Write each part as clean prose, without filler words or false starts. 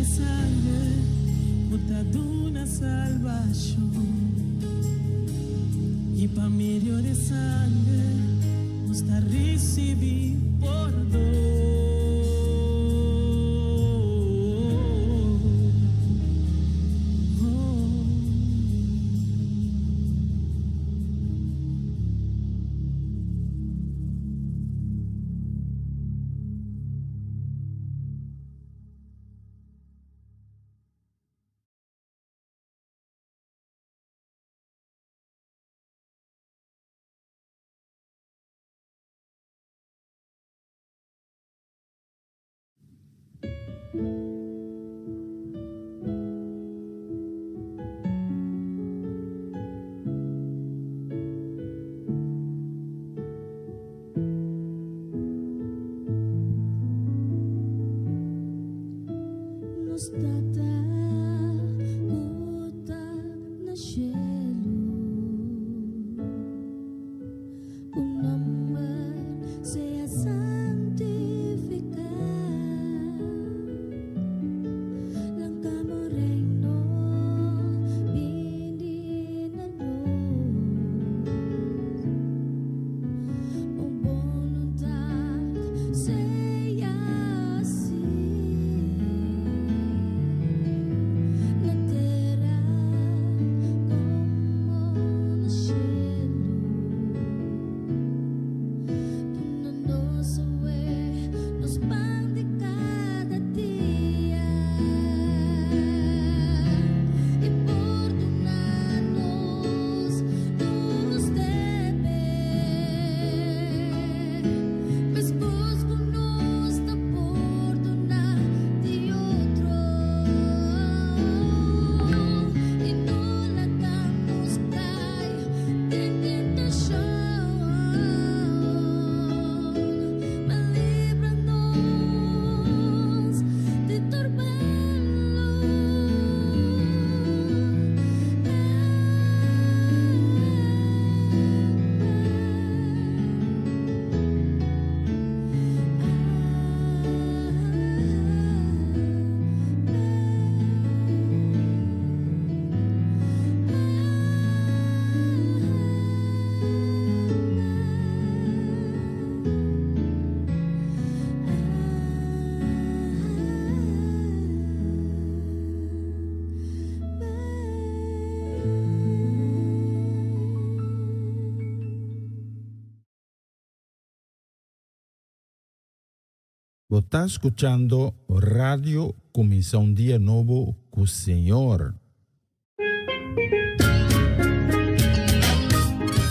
E sanger ku ta duna salbashon. I pa medio di e sanger nos ta risibí pordon. Nos Tata ku ta na shelu, Bo nomber sea santifiká, Lanka bo reino bini na nos, Bo boluntat sea hasí na tera komo na shelu. Duna nos awe nos pan di kada dia, i pordona nos nos debe, meskos ku nos ta pordona di otro, i no laga nos kai den tentashon, ma libra nos di tur malu. Bo ta skuchando Radio Kuminsá un Dia Nobo ku Señor.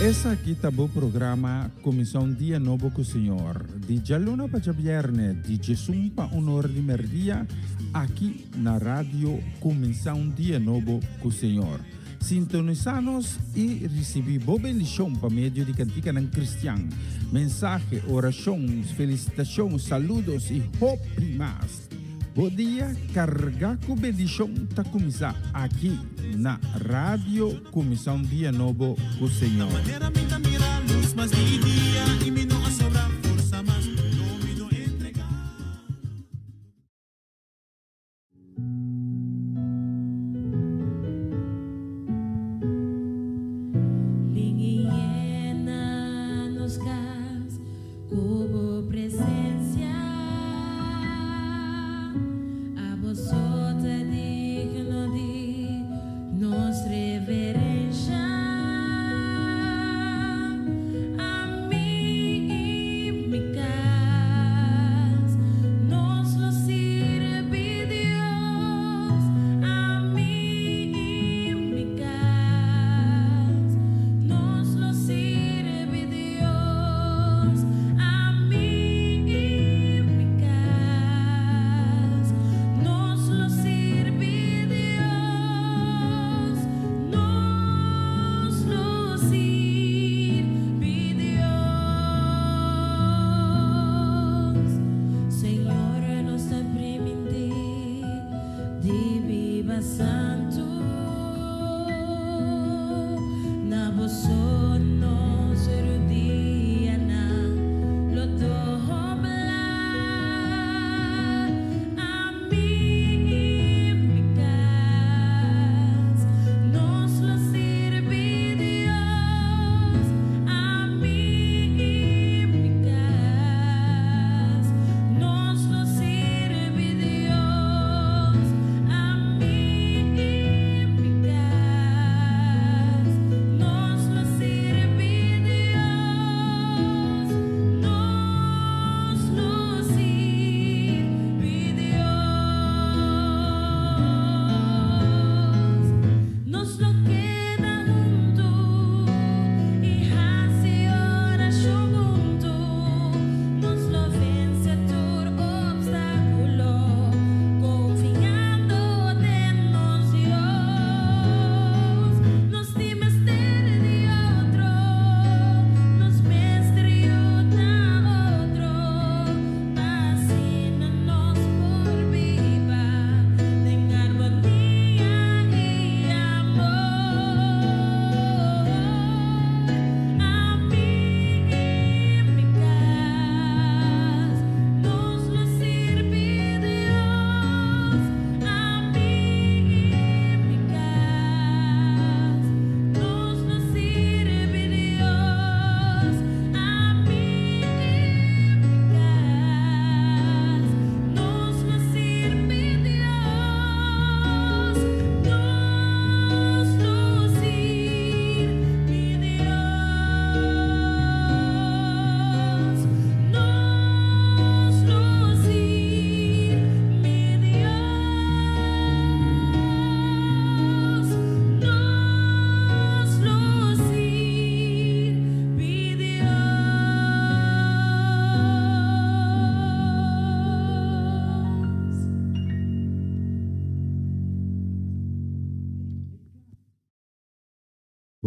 Esaki ta bo programa Kuminsá un Dia Nobo ku Señor, di djaluna pa djabièrnè, di djesun pa un or di mèrdia, aki na Radio Kuminsá un Dia Nobo ku Señor. Sintonisá nos i risibí bo bendishon pa medio di kantikanan kristian, mensahe, orashon, felisitashon, saludos i hopi mas. Bo dia kargá ku bendishon ta kuminsá aki na Radio Kuminsá un Dia Nobo ku Señor. Bin i yena nos kas ku bo presensia. Abo so ta digno di nos reverensha. Ami.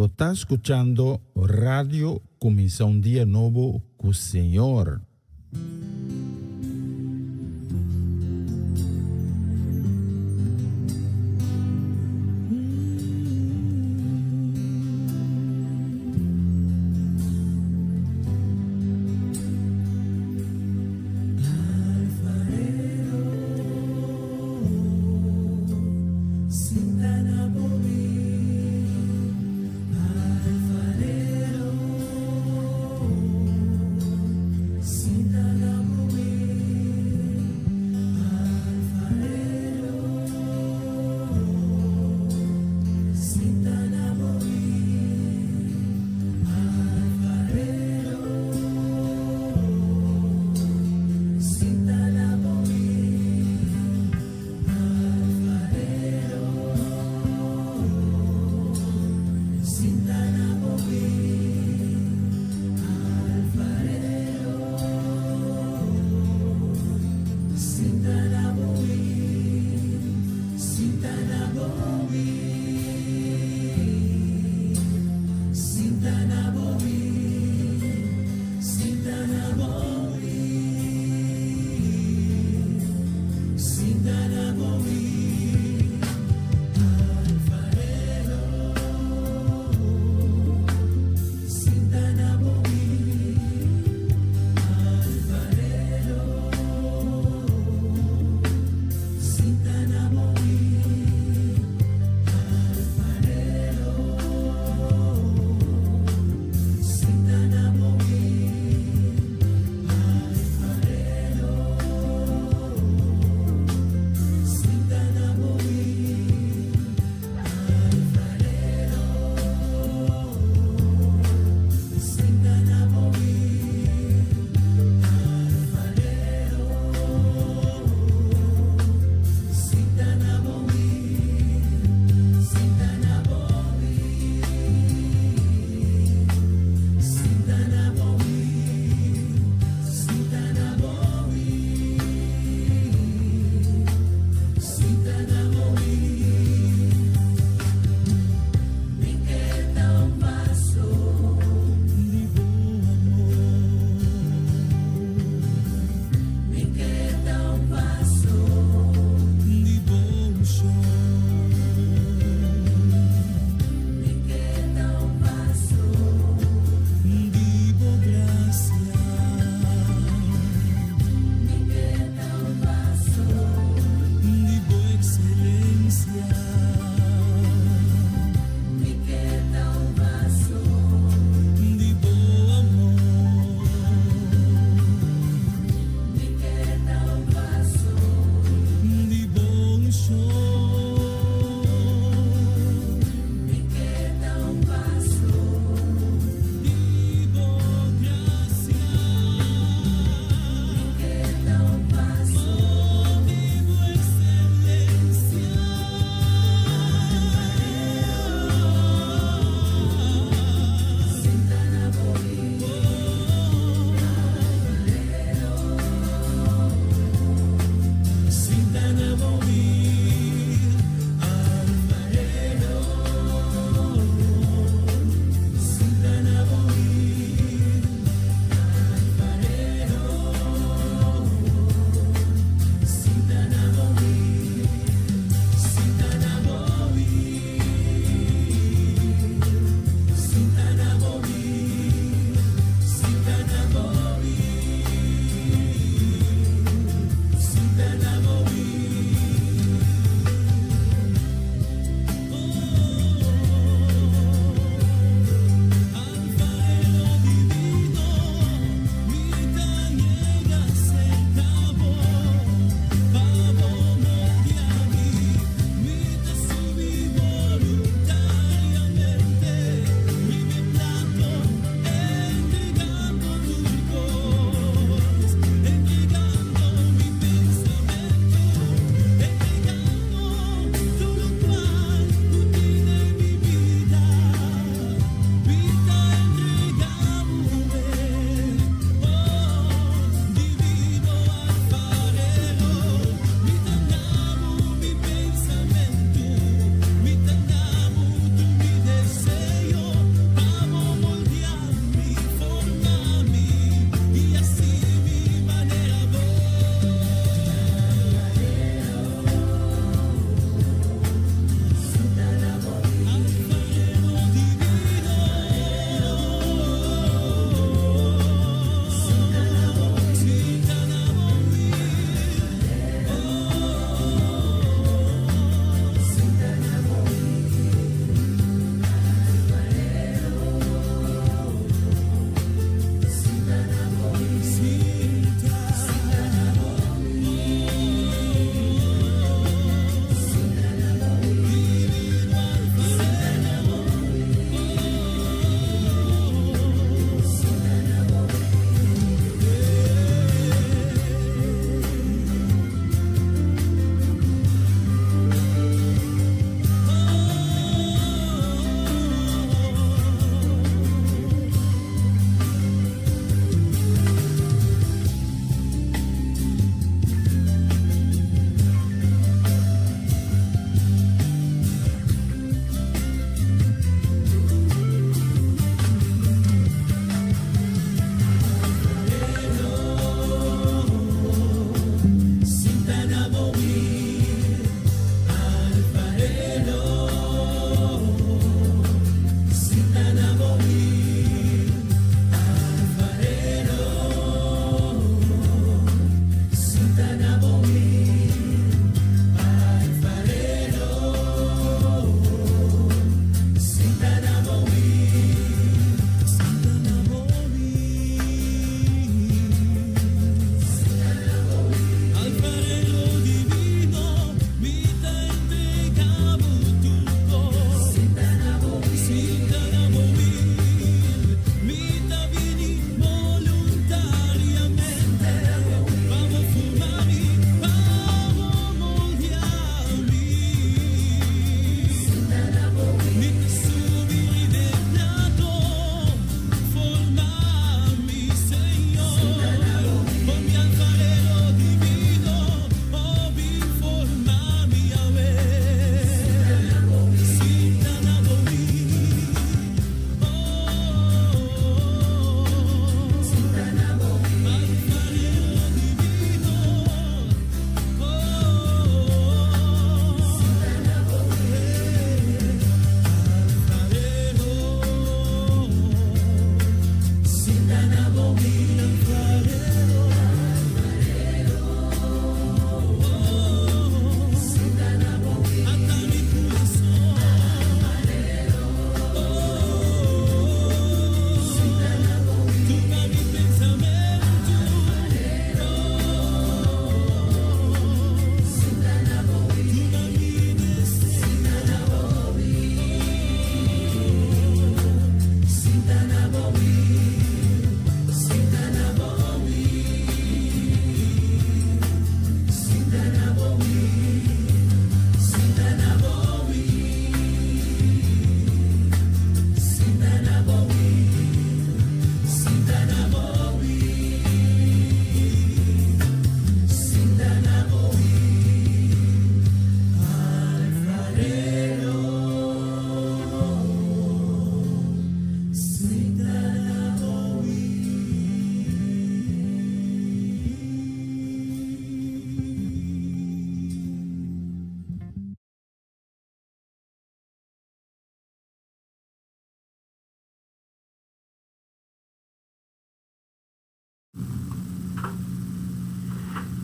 Bo ta skuchando Radio Kuminsá un Dia Nobo ku Señor.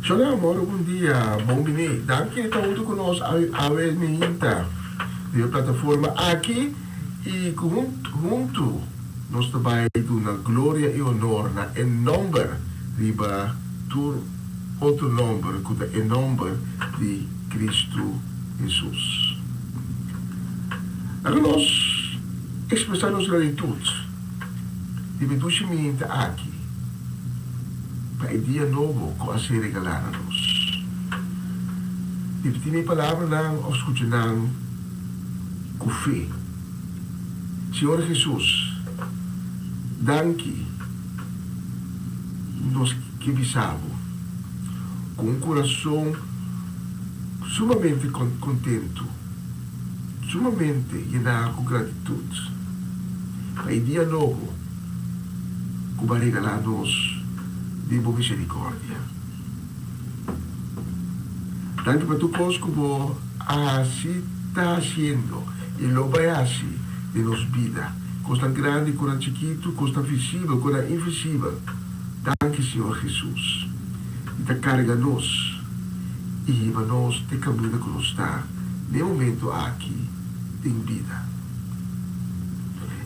Shona amor bon dia, bon bini. Danki di ta huntu ku nos awe mihinta di e plataforma aki i ku huntu nos ta bai duna gloria i honor na e nomber riba tur otro nomber ku ta e nomber di Kristu Hesus. Laga nos ekspresá nos gratitut riba e dushi mihinta aki. Pa e dia nobo ku a ser regalá na nos. Ripití mi palabranan òf skucha nan ku fe. Señor Hesus, danki nos ke bisa bo ku un kurason sumamente kontentu, sumamente yená ku gratitut pa e dia nobo. Ku bo a regalá nos den bo miserikòrdia. Danki pa tur kos ku bo a hasi, ta hasiendo i lo bai hasi den nos bida, kosnan grandi, kosnan chikitu, kosnan visibel, kosnan invisibel. Danki, Señor Hesus, di ta karga nos i hiba nos te kaminda ku nos ta den e momentu aki den bida.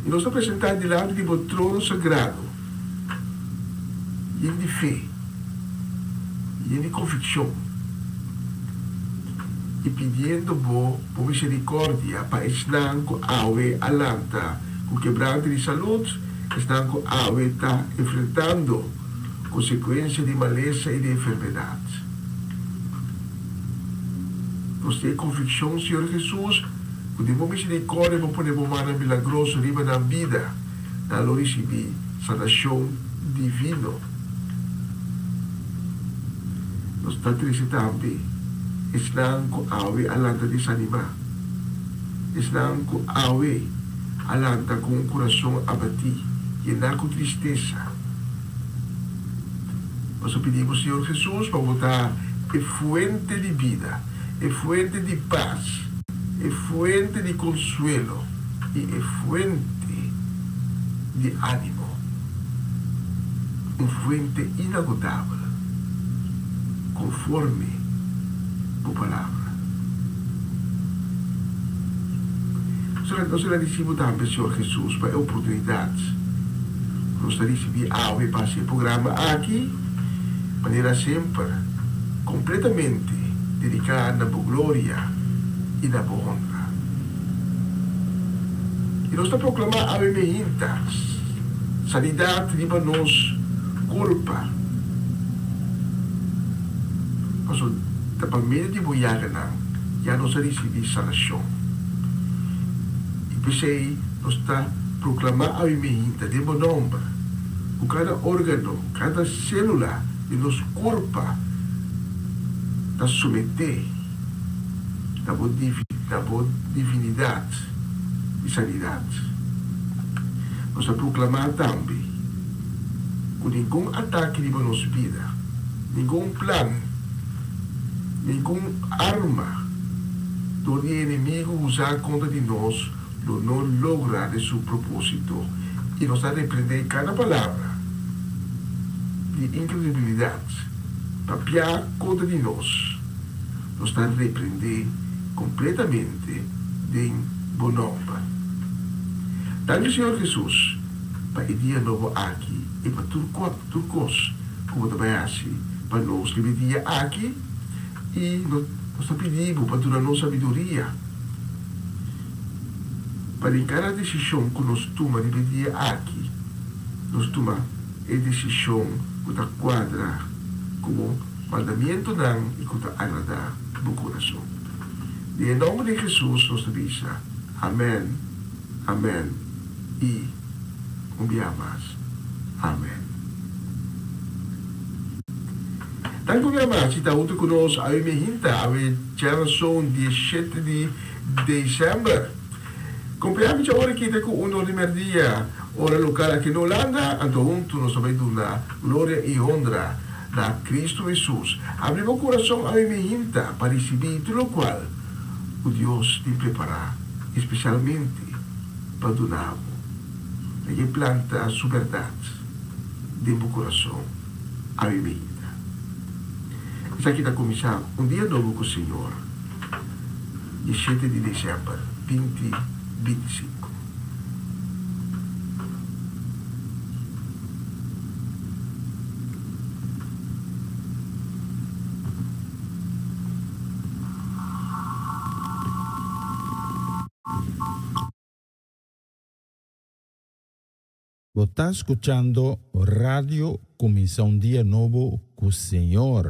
I nos ta presentá dilanti di bo trono sagrado, yen di fe, yen di konvikshon, i pidiendo bo bo miserikòrdia pa esnan ku awe a lanta ku kebrante di salud, esnan ku awe ta enfrentando konsekuensia di malesa i di enfermedat. Nos tin e konvikshon, Señor Hesus, Ku den bo miserikòrdia bo pone bo mannan milagroso riba nan bida, nan lo risibí sanashon divino. Nos ta trese tambe esnan ku awe a lanta desanimá, esnan ku awe a lanta ku un kurason abatí, yená ku tristesa. Nos a pidi bo, Señor Hesus, pa bo ta e fuente di bida, e fuente di pas, e fuente di konsuelo i e fuente di ánimo, un fuente inagotabel, konforme bo palabra. Nos gradisí bo tambe, Señor Hesus, pa e oportunidat ku nos ta risibí awe pa hasi e programa aki, manera semper, kompletamente dediká na bo gloria i na bo honra. I nos ta proklamá awe mehinta sanidat riba nos kurpa, pasobra ta pa medio di bo yaganan ya nos a risibí sanashon. I p'esei nos ta proklamá awe mehinta den bo nòmber ku kada órgano, kada sélula di nos kurpa ta someté na bo na bo divinidat i sanidat. Nos ta proklamá tambe ku ningun atake riba nos bida, ningun plan, ningun arma dor di e enemigu usá kontra di nos lo no logra den su propósito, i nos ta reprendé kada palabra di inkredibilidat papiá kontra di nos. Nos ta reprendé kompletamente den bo nòmber. Danki Señor Hesus pa e dia nobo aki i pa tur tur kos ku bo ta bai hasi pa nos riba e dia aki i nos ta pidi bo pa duna nos sabiduria pa den kada desishon ku nos tuma riba e dia aki nos tuma e desishon ku ta kuadra ku bo mandamientonan i ku ta agradá bo kurason. Den e nòmber di Hesus nos ta bisa, Amèn, amèn i un bia mas, amèn. Danki un bia mas si ta huntu ku nos awe mehinta, awe djarason 17 di desèmber. Kompiá mi dja ora kita ku un or di mèrdia, ora lokal aki na Hulanda, anto huntu nos ta bai duna gloria i honra na Kristu Hesus. Abri bo kurason awe mehinta pa risibí tur lokual ku Dios tin prepará espesialmente pa duna bo. Laga e planta su bèrdat den bo kurason awe mehinta. Esaki ta kuminsá un dia nobo ku Señor, dieshete di desèmber 2025. Bo ta skuchando Radio Kuminsá un Dia Nobo ku Señor.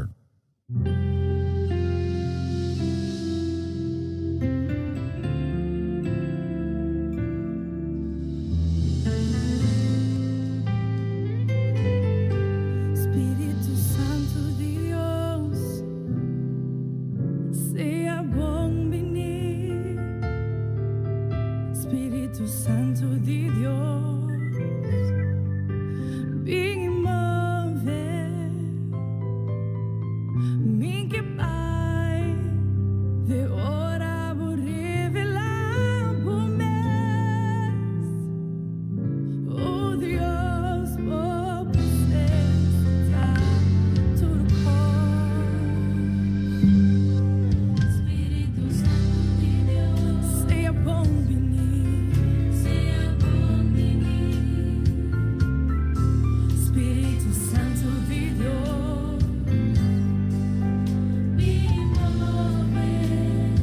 Spiritu Santu di Dios, sea bon bini. Spiritu Santu di Dios, bin i move. Mi ke bai te ora bo revelá bo mes. O Dios, bo presencia ta tur kos. Spiritu Santu di Dios, Sea bon bini. sea bon bini. Spiritu Santu di Dios, Bin move.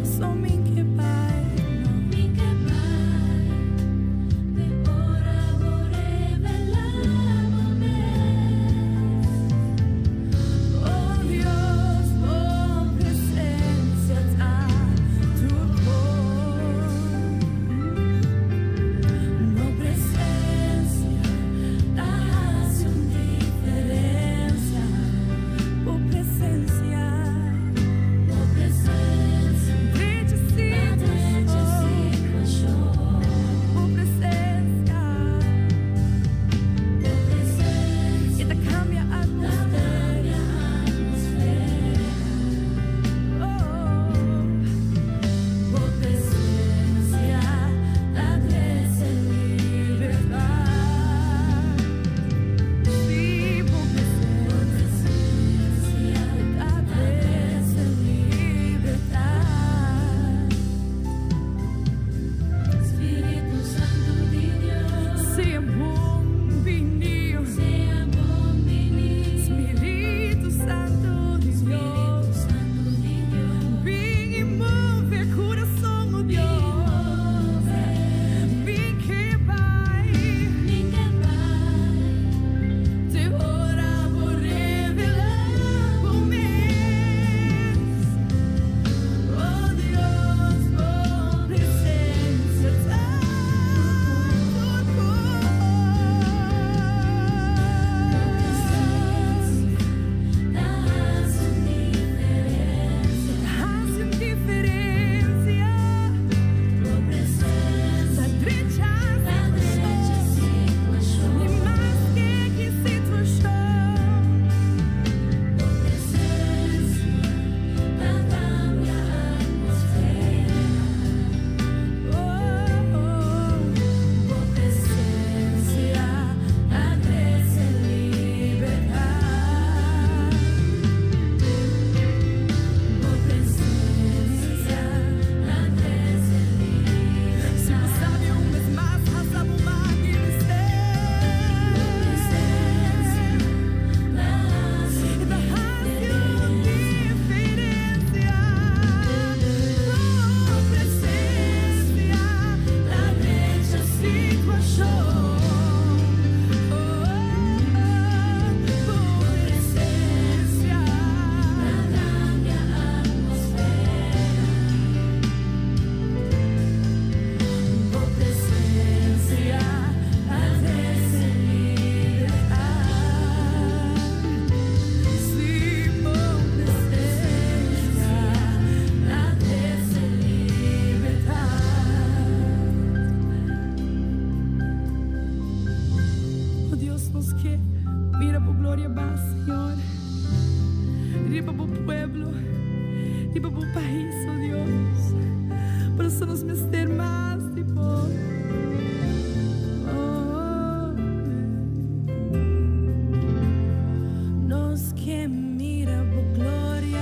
So mi ke bai, no. Mi ke bai te ora bo revelá bo mes. O Dios, bo presencia ta tur kos. Bo presencia ta hasi un diferencia. Bo presencia, Bo presencia drecha ta drecha situashon. situashon. Bo presencia, Bo presencia e ta kambia ta atmosfera. kambia atmosfera. Oh, Bo presencia ta trese libertat. Si, bo Bo presencia presencia ta ta trese trese libertat. Spiritu Santu di Dios, Sea bon bini, sea bon bini. Spiritu Santu di Spiritu Dios. Santu di Dios, Bin i move kurason, oh Dios. Mi ke bai, Mi ke bai te ora bo revelá bo mes. Oh Dios, bo presencia ta tur kos. ta hasi un diferencia. Hasi un diferencia. Bo presencia Ta drecha ta drecha situashon. situashon. I maske ki situashon. Bo presencia ta kambia atmosfera. Oh, Bo presencia ta trese libertat. Bo presencia ta trese Si libertat. sabe un bes mas, halsa bo man i bis'é. Presencia ta hasi Ta hasi un diferencia. Bo presencia ta drecha situashon. Oh, bo presencia ta kambia atmosfera. Bo presencia ta trese libertat. Si, bo presencia Ta trese libertat. Oh Dios, nos ke mira bo gloria baha, Señor. Riba bo pueblo, riba bo pais, oh Dios. Por eso nos mester mas di bo. Oh, nos ke mira bo gloria.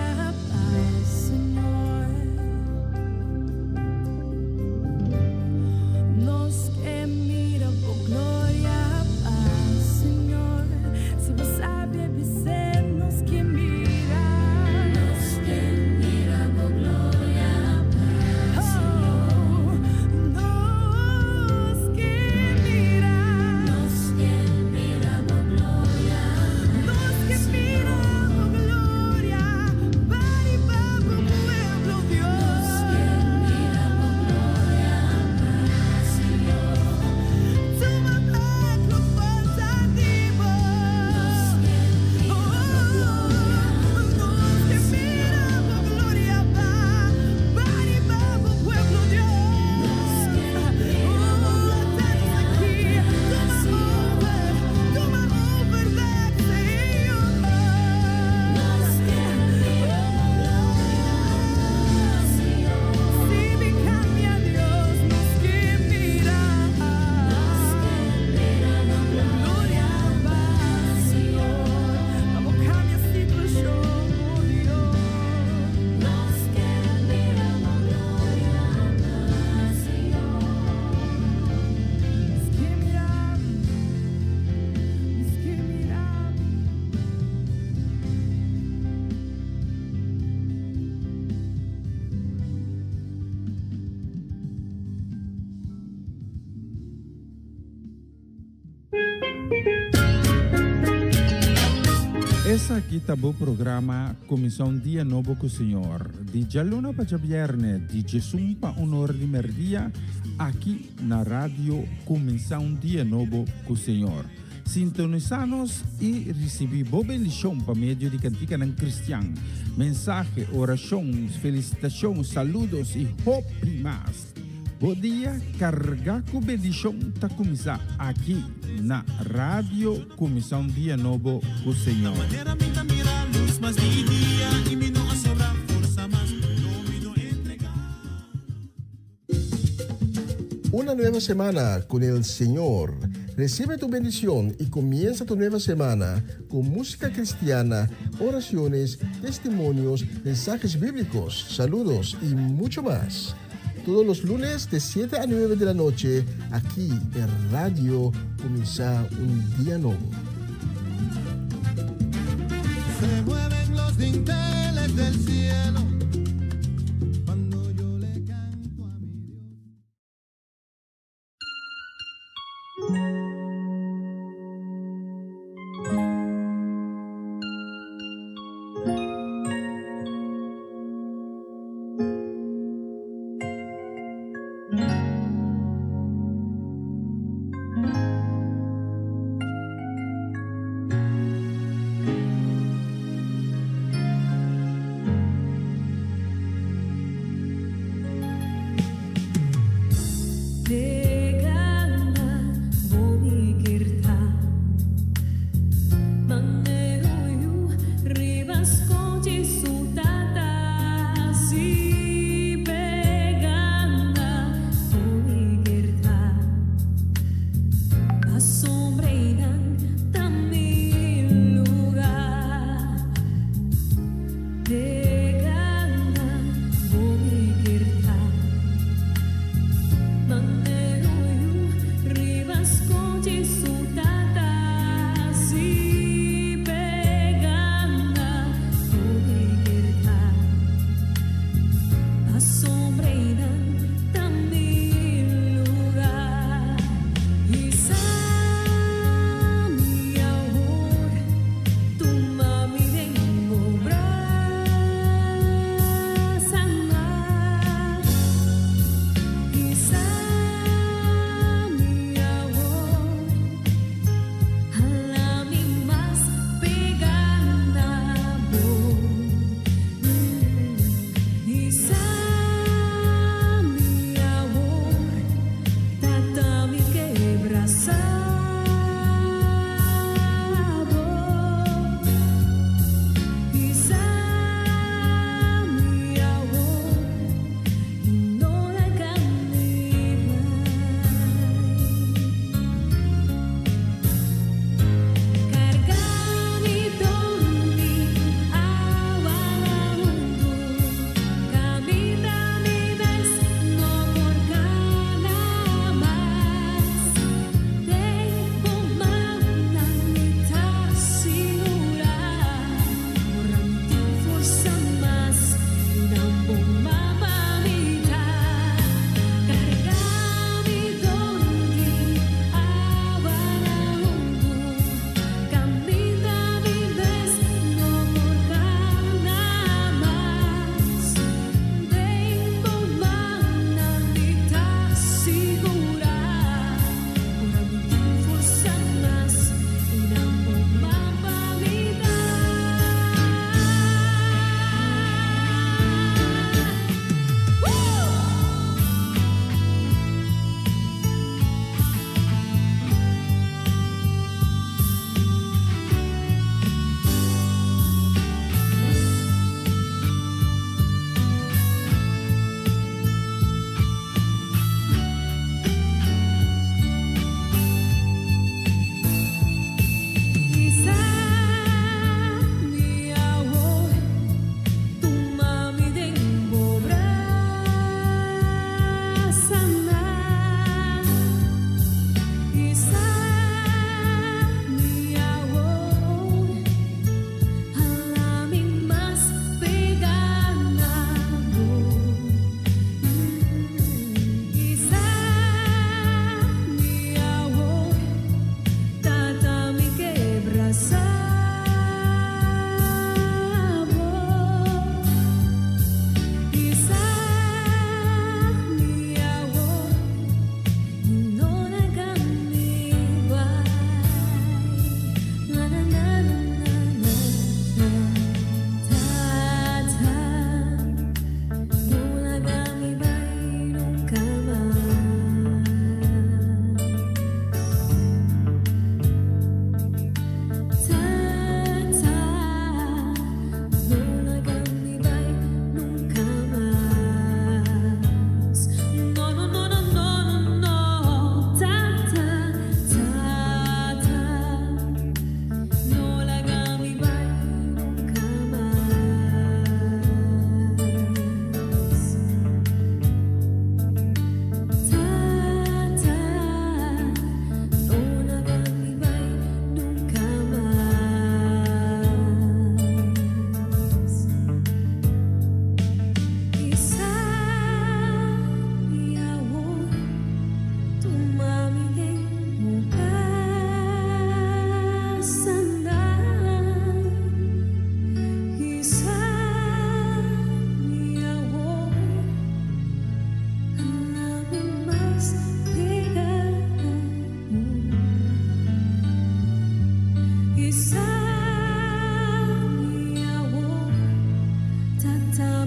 Esaki ta bo programa Kuminsá un Dia Nobo ku Señor, di djaluna pa djabièrnè, di djesun pa un or di mèrdia, aki na Radio Kuminsá un Dia Nobo ku Señor. Sintonisá nos i risibí bo bendishon pa medio di kantikanan kristian, mensahe, orashon, felisitashon, saludos i hopi mas. Bo dia kargá ku bendishon ta kuminsá aki na Radio Kuminsá un Dia Nobo ku Señor. Una nueva semana con el Señor. Recibe tu bendición y comienza tu nueva semana con música cristiana, oraciones, testimonios, mensajes bíblicos, saludos y mucho más. Todos los lunes de 7 a 9 de la noche, aquí en Radio Comienza un Día Nuevo. Se mueven los dinteles del cielo cuando yo le canto a mi Dios.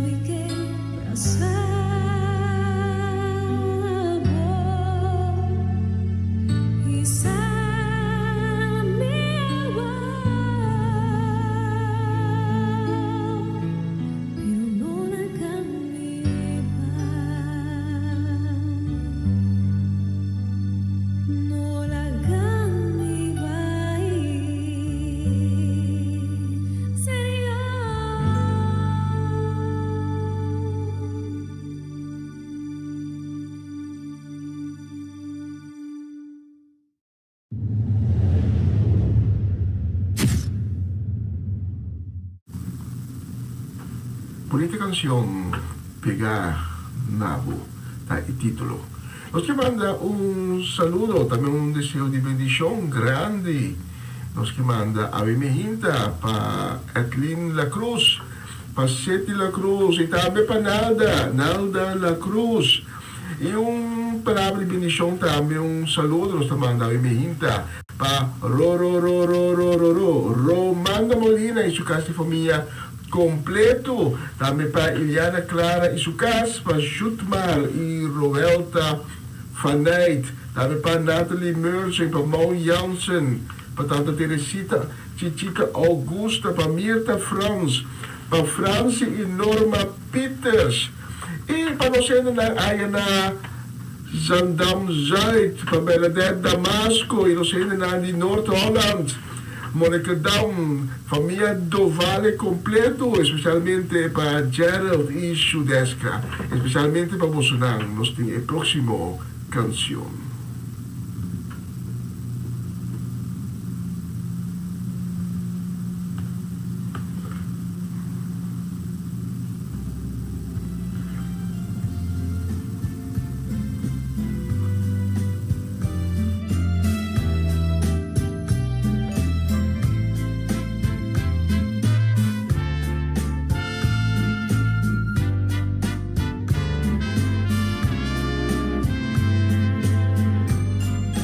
mi ke brasa bo Hisa mi awor Pero no laga mi bai No laga mi bai Señor. Bunita cancion Pega na bo ta e titulo. Nos ke manda un saludo, tambe un deseo di bendicion grandi. Nos ke manda awe mehinta pa Edlin La Cruz, pa Seti La Cruz y tambe pa Nalda, Nalda La Cruz. Y un palabra di bendicion tambe, un saludo nos ta manda awe mehinta pa Rororororororo, Romanda Molina y su casa y famia completo. Tambe pa Iliana Clara y su cas, pa Jutmar y Roelta van Nijt. Tambe pa Natalie Mercer, pa Mau Jansen, pa Tanta Teresita, Chichita Augusta, pa Mirta Frans, pa Francie y Norma Pieters. Y pa nos hendenan aya na Zaandam Zuid, pa Bernadette Damasco y nos hendenan di Noord Holland, Monnikendam, famia Dovale completo, especialmente pa Gerald y Shudeska. Especialmente pa bosonan nos tin e proximo cancion.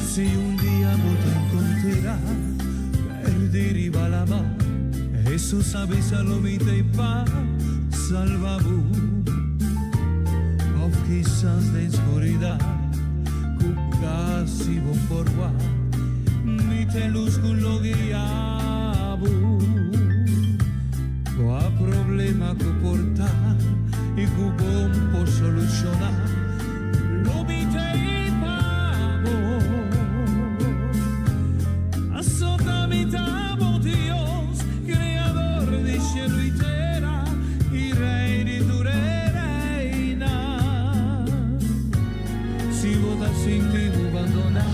Si un dia bo ta encontra perdi riba lama, Jesus a bisa lo mi t'ey pa salba bo. Of kisas den scuridad cu casi bo por wak, mi t'e luz cu lo guia bo. Cua problema cu por ta y cu bon por soluciona, lo mi t'ey pa bo. Pasobra mi ta bo Dios, Creador di cielo y tera, y Rey di tur e reynan. Si bo ta sinti bo bandona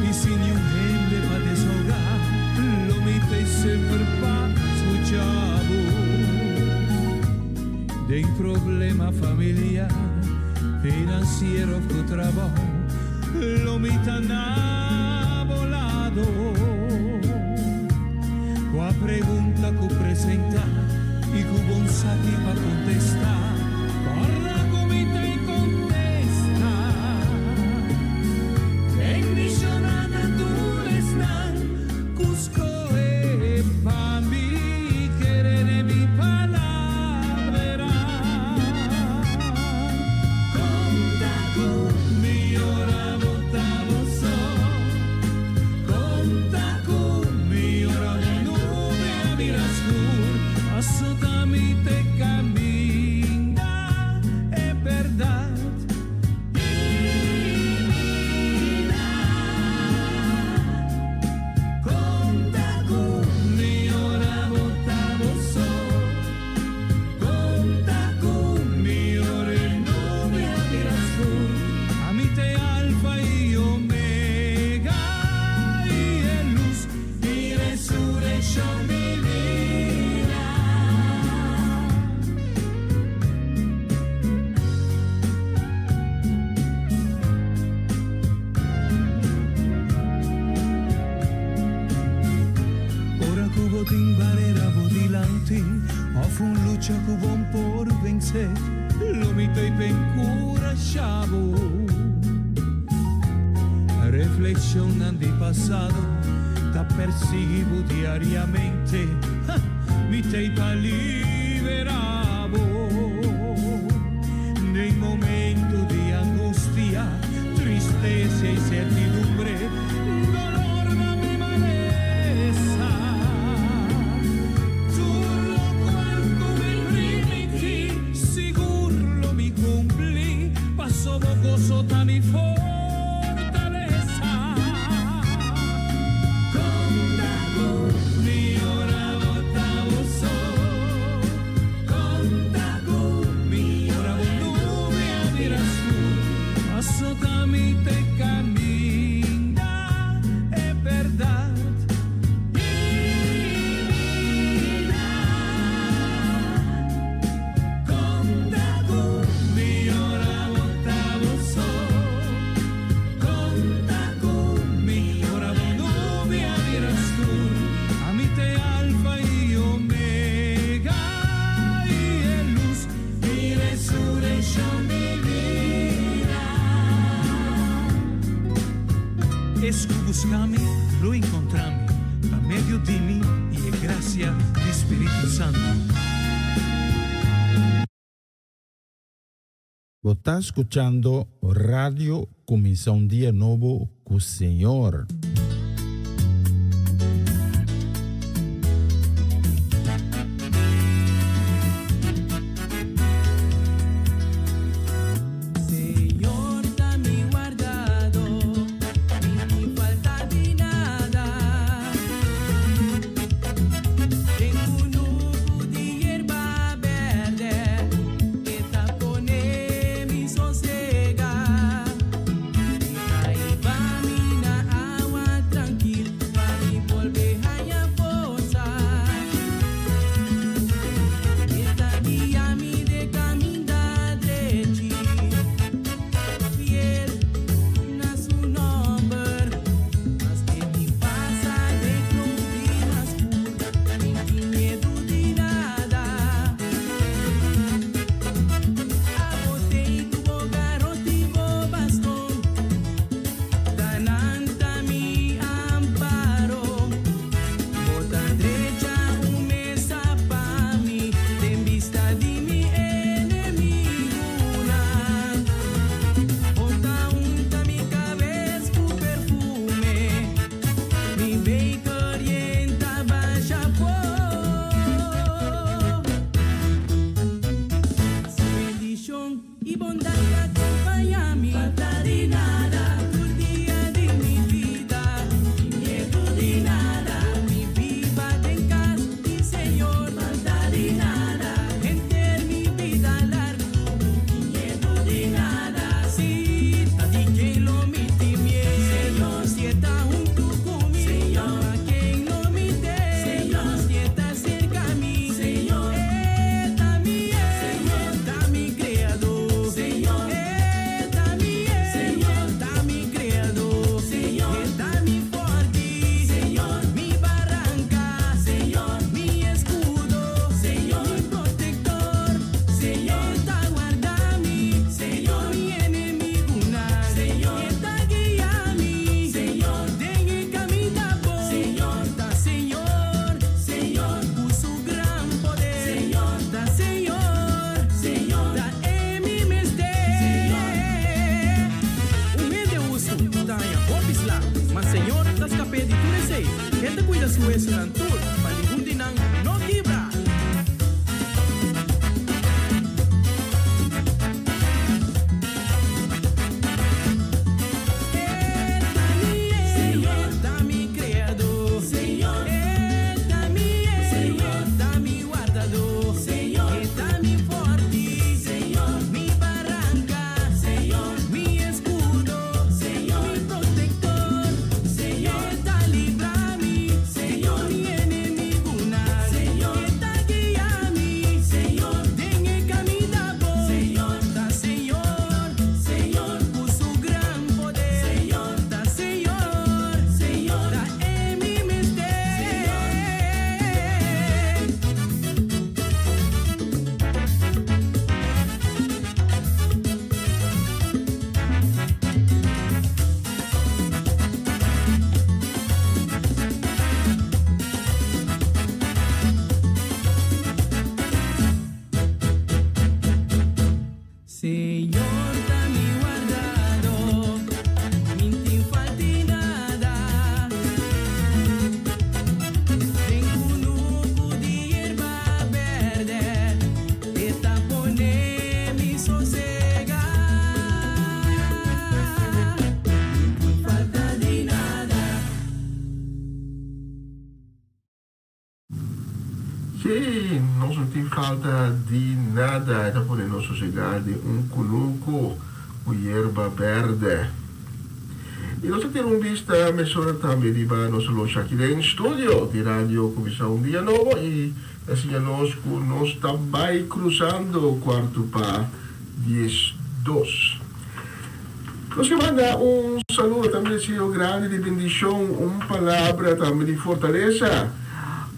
y sin niun hende pa desahoga, lo mi t'ey semper pa scucha bo. Den problema familiar, financiero of cu trabou, lo mi ta na bo lado. Cua pregunta cu presenta y cu bon sa ki pa contesta, corda cu mi t'ey contesta. Bendiciona na tur esnan cu scohe pa mi kere den mi palabra. Conta cu mi ora bo ta bo so. Conta cu mi ora bo nubia bira scur. Paso ta mi t'e caminda, e berdad y bida. Conta cu mi ora bo ta bo so. Conta cu mi ora e nubia bira scur. Ami t'e Alfa y Omega y e luz di resurreccion di bida. Ora cu bo tin barera bo dilanti of un lucha cu bo no por vence, lo mi t'ey pa encurasha bo. Reflexionnan di pasado ta persigui bo diariamente, ha, mi t'ey pa libera bo. Es ku buska mi lo enkontrá mi, pa medio di mi i e grasia di Spiritu Santu. Bo ta skuchando Radio Kuminsá un Dia Nobo ku Señor. Señor ta mi wardado, mi tin falta di nada. Den kunuku di yerba berde, e ta pone mi sosega. E ta hiba mi na awa trankil, pa mi bolbe haña forsa. E ta guia mi den kaminda drechi, fiel na su nòmber. Maske mi pasa den klompi mas skur, mi n' tin miedu di nada. Abo t'ei ku bo garoti bo baston, ta nan ta mi amparo. Bo ta drecha un mesa pa mi den bista di mi enemigunan. Bo ta unta mi kabes ku perfume, mi beker yen ta basha afó. Su bendishon i bondat ta kompañá mi. Falta di nada tur dia di mi bida, tin miedu di nada. Mi biba den kas di Señor. Falta di nada henter mi bida largu, tin miedu di nada. Si ta di ken lo mi tin miedu? Señor, si e ta huntu ku mi. Señor, pa ken lo mi teme? Señor, si e ta serka mi. Señor, e ta mi Señor, ta mi Kreador. Señor, e ta mi Señor, ta mi Kreador. Señor, e ta mi fòrti. Señor, mi baranka. Señor, mi eskudo. Señor, mi protektor. Señor, ta warda mi. Señor, mi enemigunan. Señor, e ta guia mi. Señor, den e kaminda bon. Señor, ta Señor. Señor, ku su gran poder. Señor, ta Señor. Señor, ta e mi mester. Un hende hustu ta haña hopi sla, ma Señor ta skap'é di tur esei. E ta kuida su wesunan tur, pa ningun di nan no kibra. E ta mi Señor, ta mi Kreador. Señor, e ta mi Señor, ta mi Wardador. Señor, e ta mi fòrti. Señor, mi baranka. Señor, mi eskudo. Señor, mi protektor. Señor, e ta libra mi. Señor, mi enemigunan. Señor, e ta guia mi. Señor, den e kaminda bon. Señor, ta Señor. Señor, ku su gran poder. Señor, ta Señor. Señor, ta e mi mester. Señor ta mi wardadó, mi n' tin falta di nada. Den kunuku di yerba bèrdè, e ta pone mi sosegá. Mi n' tin falta di nada. Sí, nos no tin falta di nada, e ta pone nos sosegá den un kunuku ku yerba bèrdè. I nos ta tira un bista mesora tambe riba nos loshi aki den studio di Radio Kuminsá un Dia Nobo i ta siña nos ku nos ta bai krusando kuartu pa 12. Nos ke manda un saludo tambe deseo grandi di bendishon, un palabra tambe di fortalesa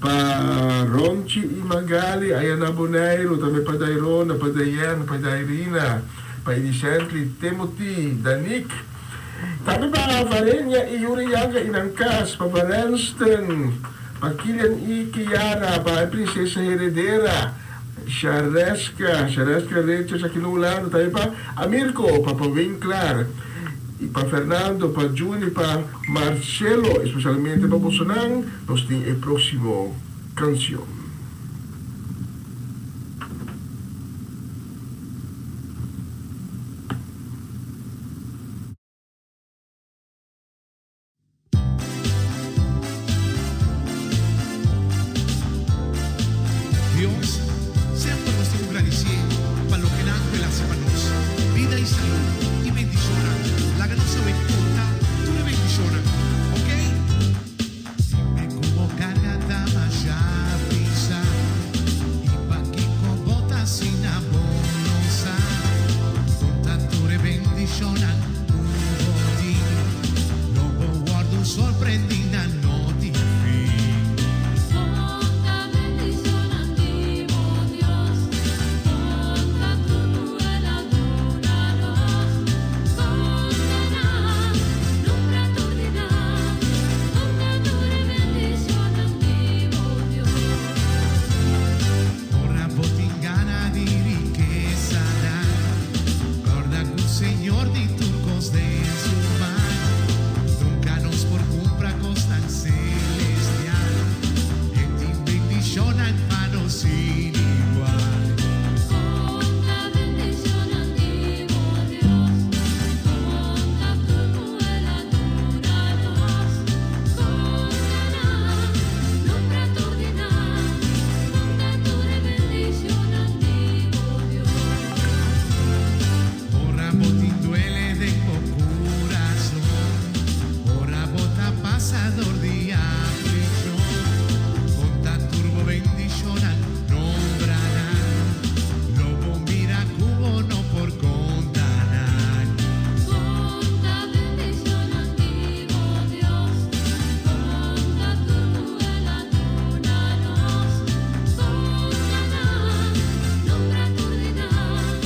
pa Ronchi i Magali aya na Boneiru, tambe pa Dairona, pa Dayenne, pa Dairina, pa Edicently, Timothy, Danique. Tambe pa Varenia i Yuri Yanga i nan kas, pa Valenston, pa Kilian i Kiara, pa e prinsesa heredera, Shareska, Shareska Richards aki na Hulanda, tambe pa Amirko, pa pa Winklar, i pa Fernando, pa Juni, pa Marcelo, especialmente pa bosonan, nos tin e proximo cancion. Dios, semper nos tin ku gradisié pa loke nan ku el hasi pa nos, bida i salú i bendishonnan. Laga nos awe konta tur e bendishonnan, oke? Dime ku bo karga ta masha pisá i pakiko bo ta asina bo no sa. Konta tur e bendishonnan ku bo tin, lo bo wòrdu sorprendí na no tin fin. Konta bendishonnan di bo Dios, konta tur ku el a duna nos. Konta nan, nombra tur di nan, konta tur e bendishonnan di bo Dios. Ora bo tin gana di rikesanan, kòrda ku Señor tin tur kos den su man. Nunka nos por kumpra kosnan selestial, e tin bendishonnan pa nos sin igual. Konta bendishonnan di bo Dios, konta tur ku el a duna nos. Konta nan, nombra tur di nan, konta tur e bendishonnan di bo Dios. Ora bo tin duele den bo kurason, ora bo ta pasa dor di aflikshon, konta tur bo bendishonnan, nombra nan, lo bo mira ku bo no por konta nan. Konta bendishonnan di bo Dios, konta tur ku el a duna nos. Konta nan, nombra tur di nan,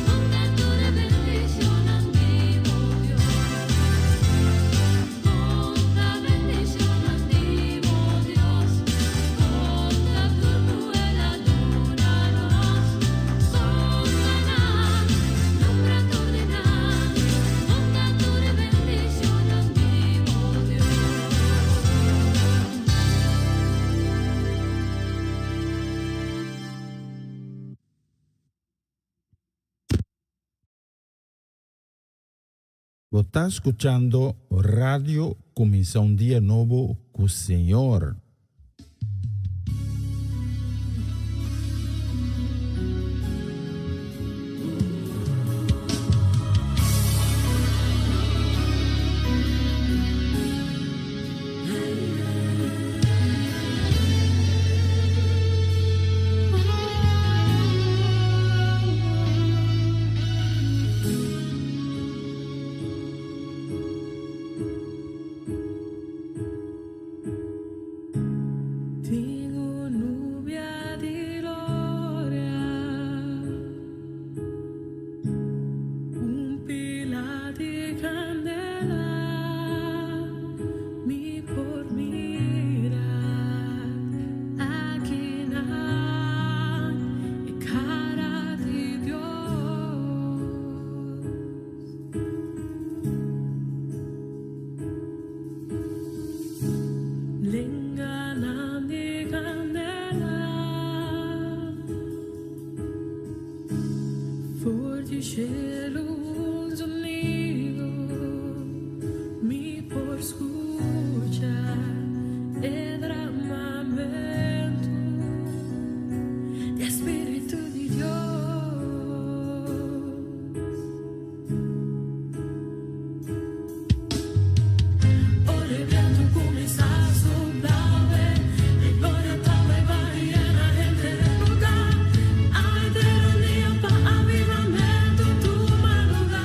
konta tur e bendishonnan di bo Dios. Konta bendishonnan di bo Dios, konta tur ku el a duna nos. Konta nan, nombra tur di nan, konta tur e bendishonnan di bo Dios. Bo ta skuchando Radio Kuminsá un Dia Nobo ku Señor. Tin un nubia di gloria, un pila di kandela, mi por mira akinan e kara di Dios. Lenganan di kandela, for di shelu un zonido, mi por skucha e dramamentu di Spiritu di Dios. Ora e bientu kuminsá supla, e gloria ta bai yena henter e lugá. Henter un dia pa avivamentu tuma lugá.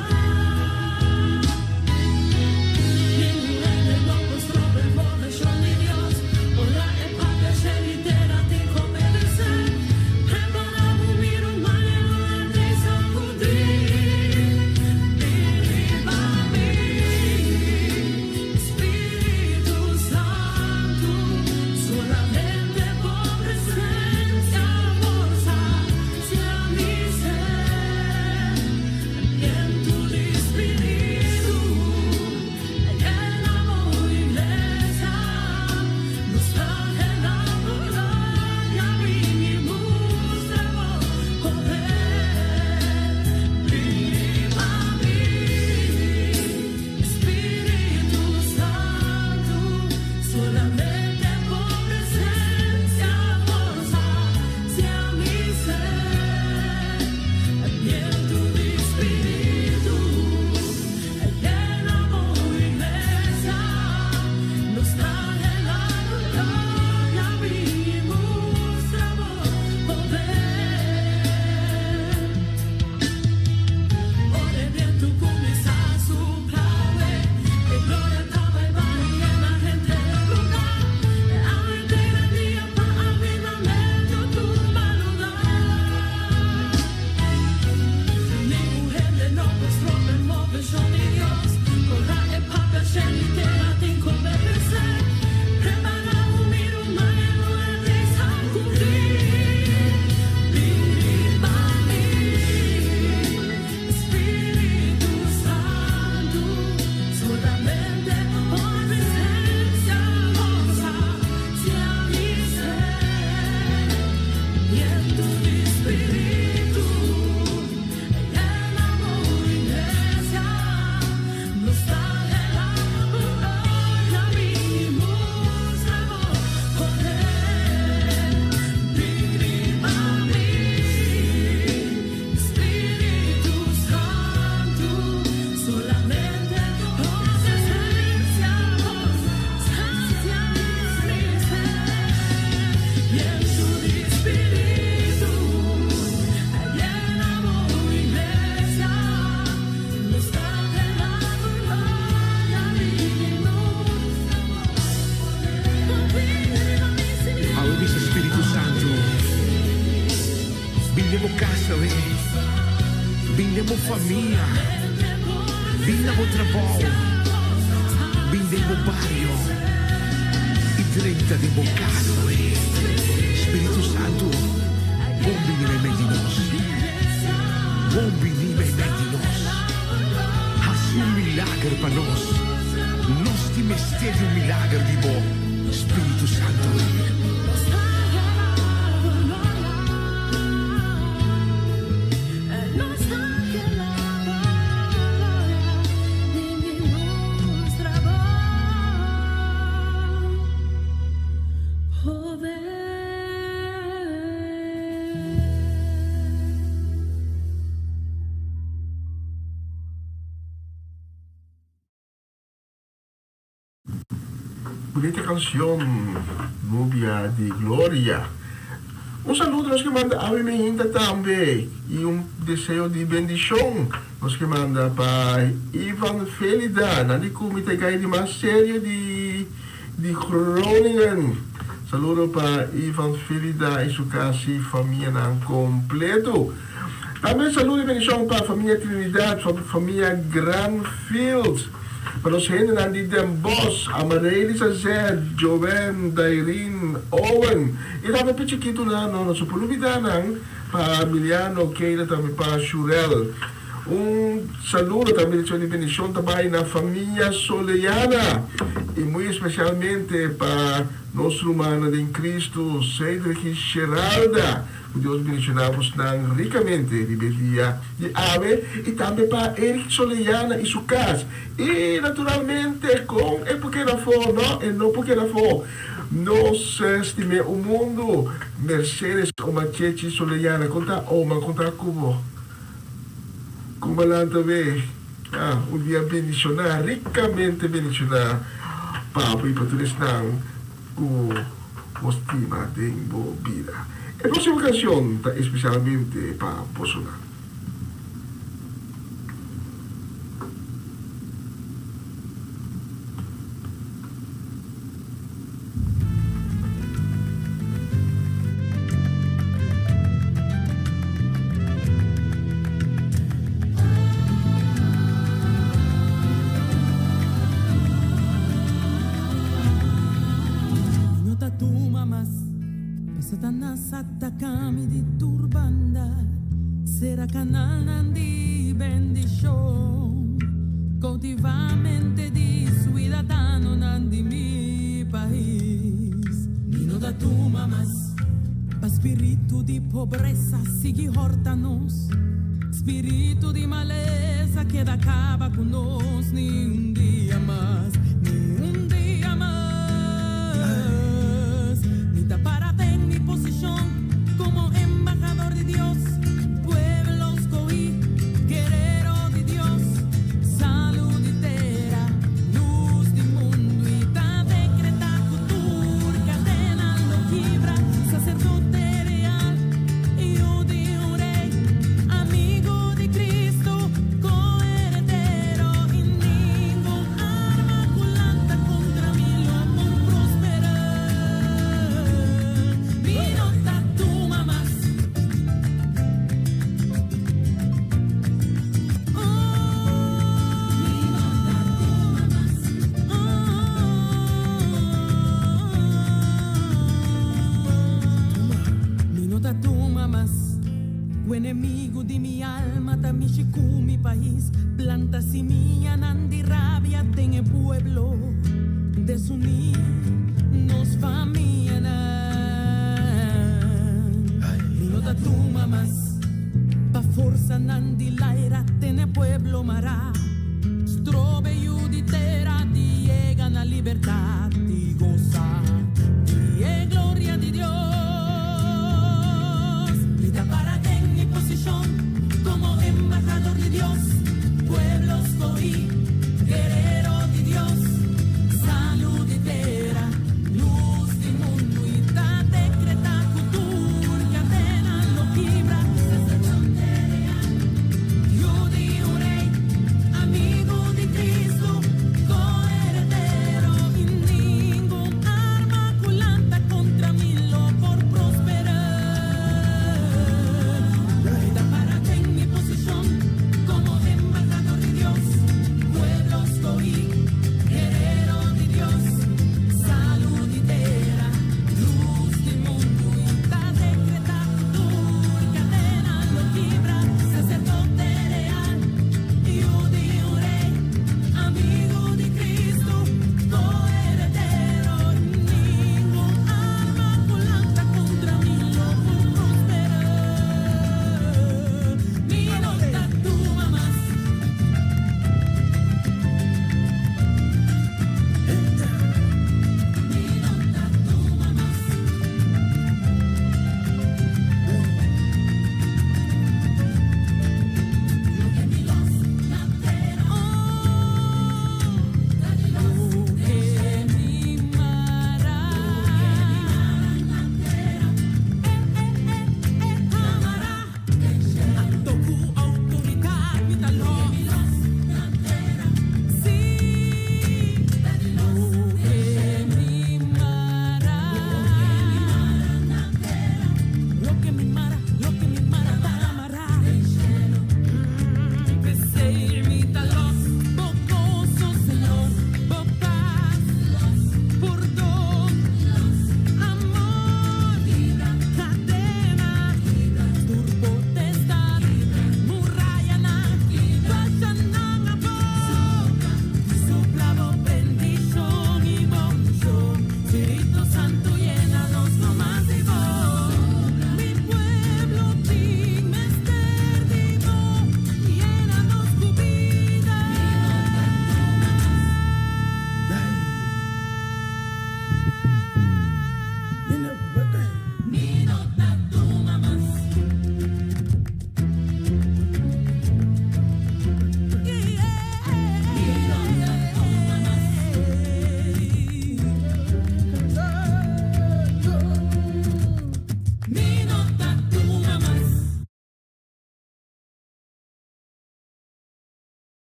Bin den bo famia. Bin na bo trabou. Bin den bo bario. I drenta den bo kas awe. Spiritu Santu, bon bini meimei di nos. Bon bini meimei di nos. Hasi un milager pa nos. Nos tin mester di un milager di bo, Spiritu Santu. Bunita cancion Nubia di Gloria. Un saludo nos ke manda awe mehinta tambe y un deseo di bendicion nos ke manda pa Ivan Felida nan di cu mi ta e guy di mas serio di di Groningen. Saludo pa Ivan Felida y su casi famianan completo. Tambe saludo y bendicion pa famia Trinidad, famia Granfield. Pa nos hendenan di Den Bosch, Amarelys Azet, Joven, Dairin, Owen y tambe pa chikitonan no nos no por lubida nan, pa Miliano, Keila tambe pa Shurel. Un saludo tambe di di bendicion ta bay na famia Soleana y muy especialmente pa nos rumannan den Cristo Cedric y Sheralda. Ku Dios bendishoná bosnan rikamente riba e dia di awe i tambe pa Eric Soleyana i su kas. I naturalmente kon e por keda afó? No, e no por keda afó. Nos stim'é un mundu. Mercedes Oma Chechi Soleyana, kon ta Oma? Kon ta ku bo? Kon bo lanta be? Ah, un dia bendishoná, rikamente bendishoná pa bo i pa tur esnan. Ku bo stima den bo bida. E próksimo kanshon ta espesialmente pa bosonan. Mi no ta tuma mas pa Satanas ataka mi di tur banda, sera kanalnan di bendishon, koutiva mente di suidadanonan di mi pais. Mi no ta tuma mas pa spiritu di pobresa sigui hòrta nos. Spiritu di malesa keda kaba ku nos ni un dia mas, ni un dia mas. Mi ta para den mi posishon komo embahador di Dios, pueblo skohí, guerero di Dios, salu di tera, lus di mundu i ta dekretá ku tur kadena lo kibra, saserdote real, yu di un rey, amigo di Cristo, coheredero, y ningun arma cu lanta contra mi lo por prospera. Mi no ta tuma mas. Mi no ta tuma mas. Mi no ta tuma mas. Ku enemigu di mi alma ta mishi ku mi pais, planta simianan di rabia den e pueblo, desuní nos famianan. Mi no ta tuma mas pa forsanan di laira tene pueblo mará, strobe yu di tera di yega na libertat i gosa di e gloria di Dios. Mi ta para den mi posishon komo embahador di Dios, pueblo skohí, guerero di Dios, salu di tera, lus di mundu i ta dekretá ku tur kadena lo kibra. Saserdote real, yu di un rei, amigu di Kristu, koheredero i ningun arma ku lanta kontra mi lo por.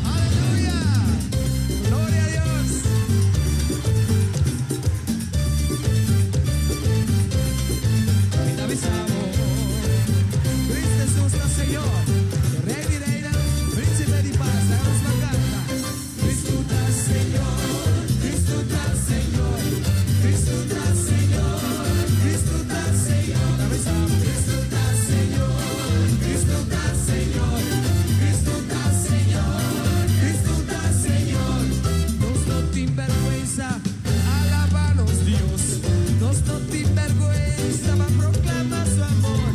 Aleluya! Gloria a Dios! Mi ta bisa bo, Cristo Jesus ta Señor, Rey di Reynan, Príncipe di Paz. Laga nos ban canta. Cristo ta Señor, Cristo ta Señor, Cristo ta Señor, Cristo ta Señor. Ta bisa bo, Cristo ta Señor, Cristo ta Señor, Cristo ta Señor, Cristo ta Señor. Nos no tin berguensa, alaba nos Dios. Nos no tin berguensa pa proclama su amor.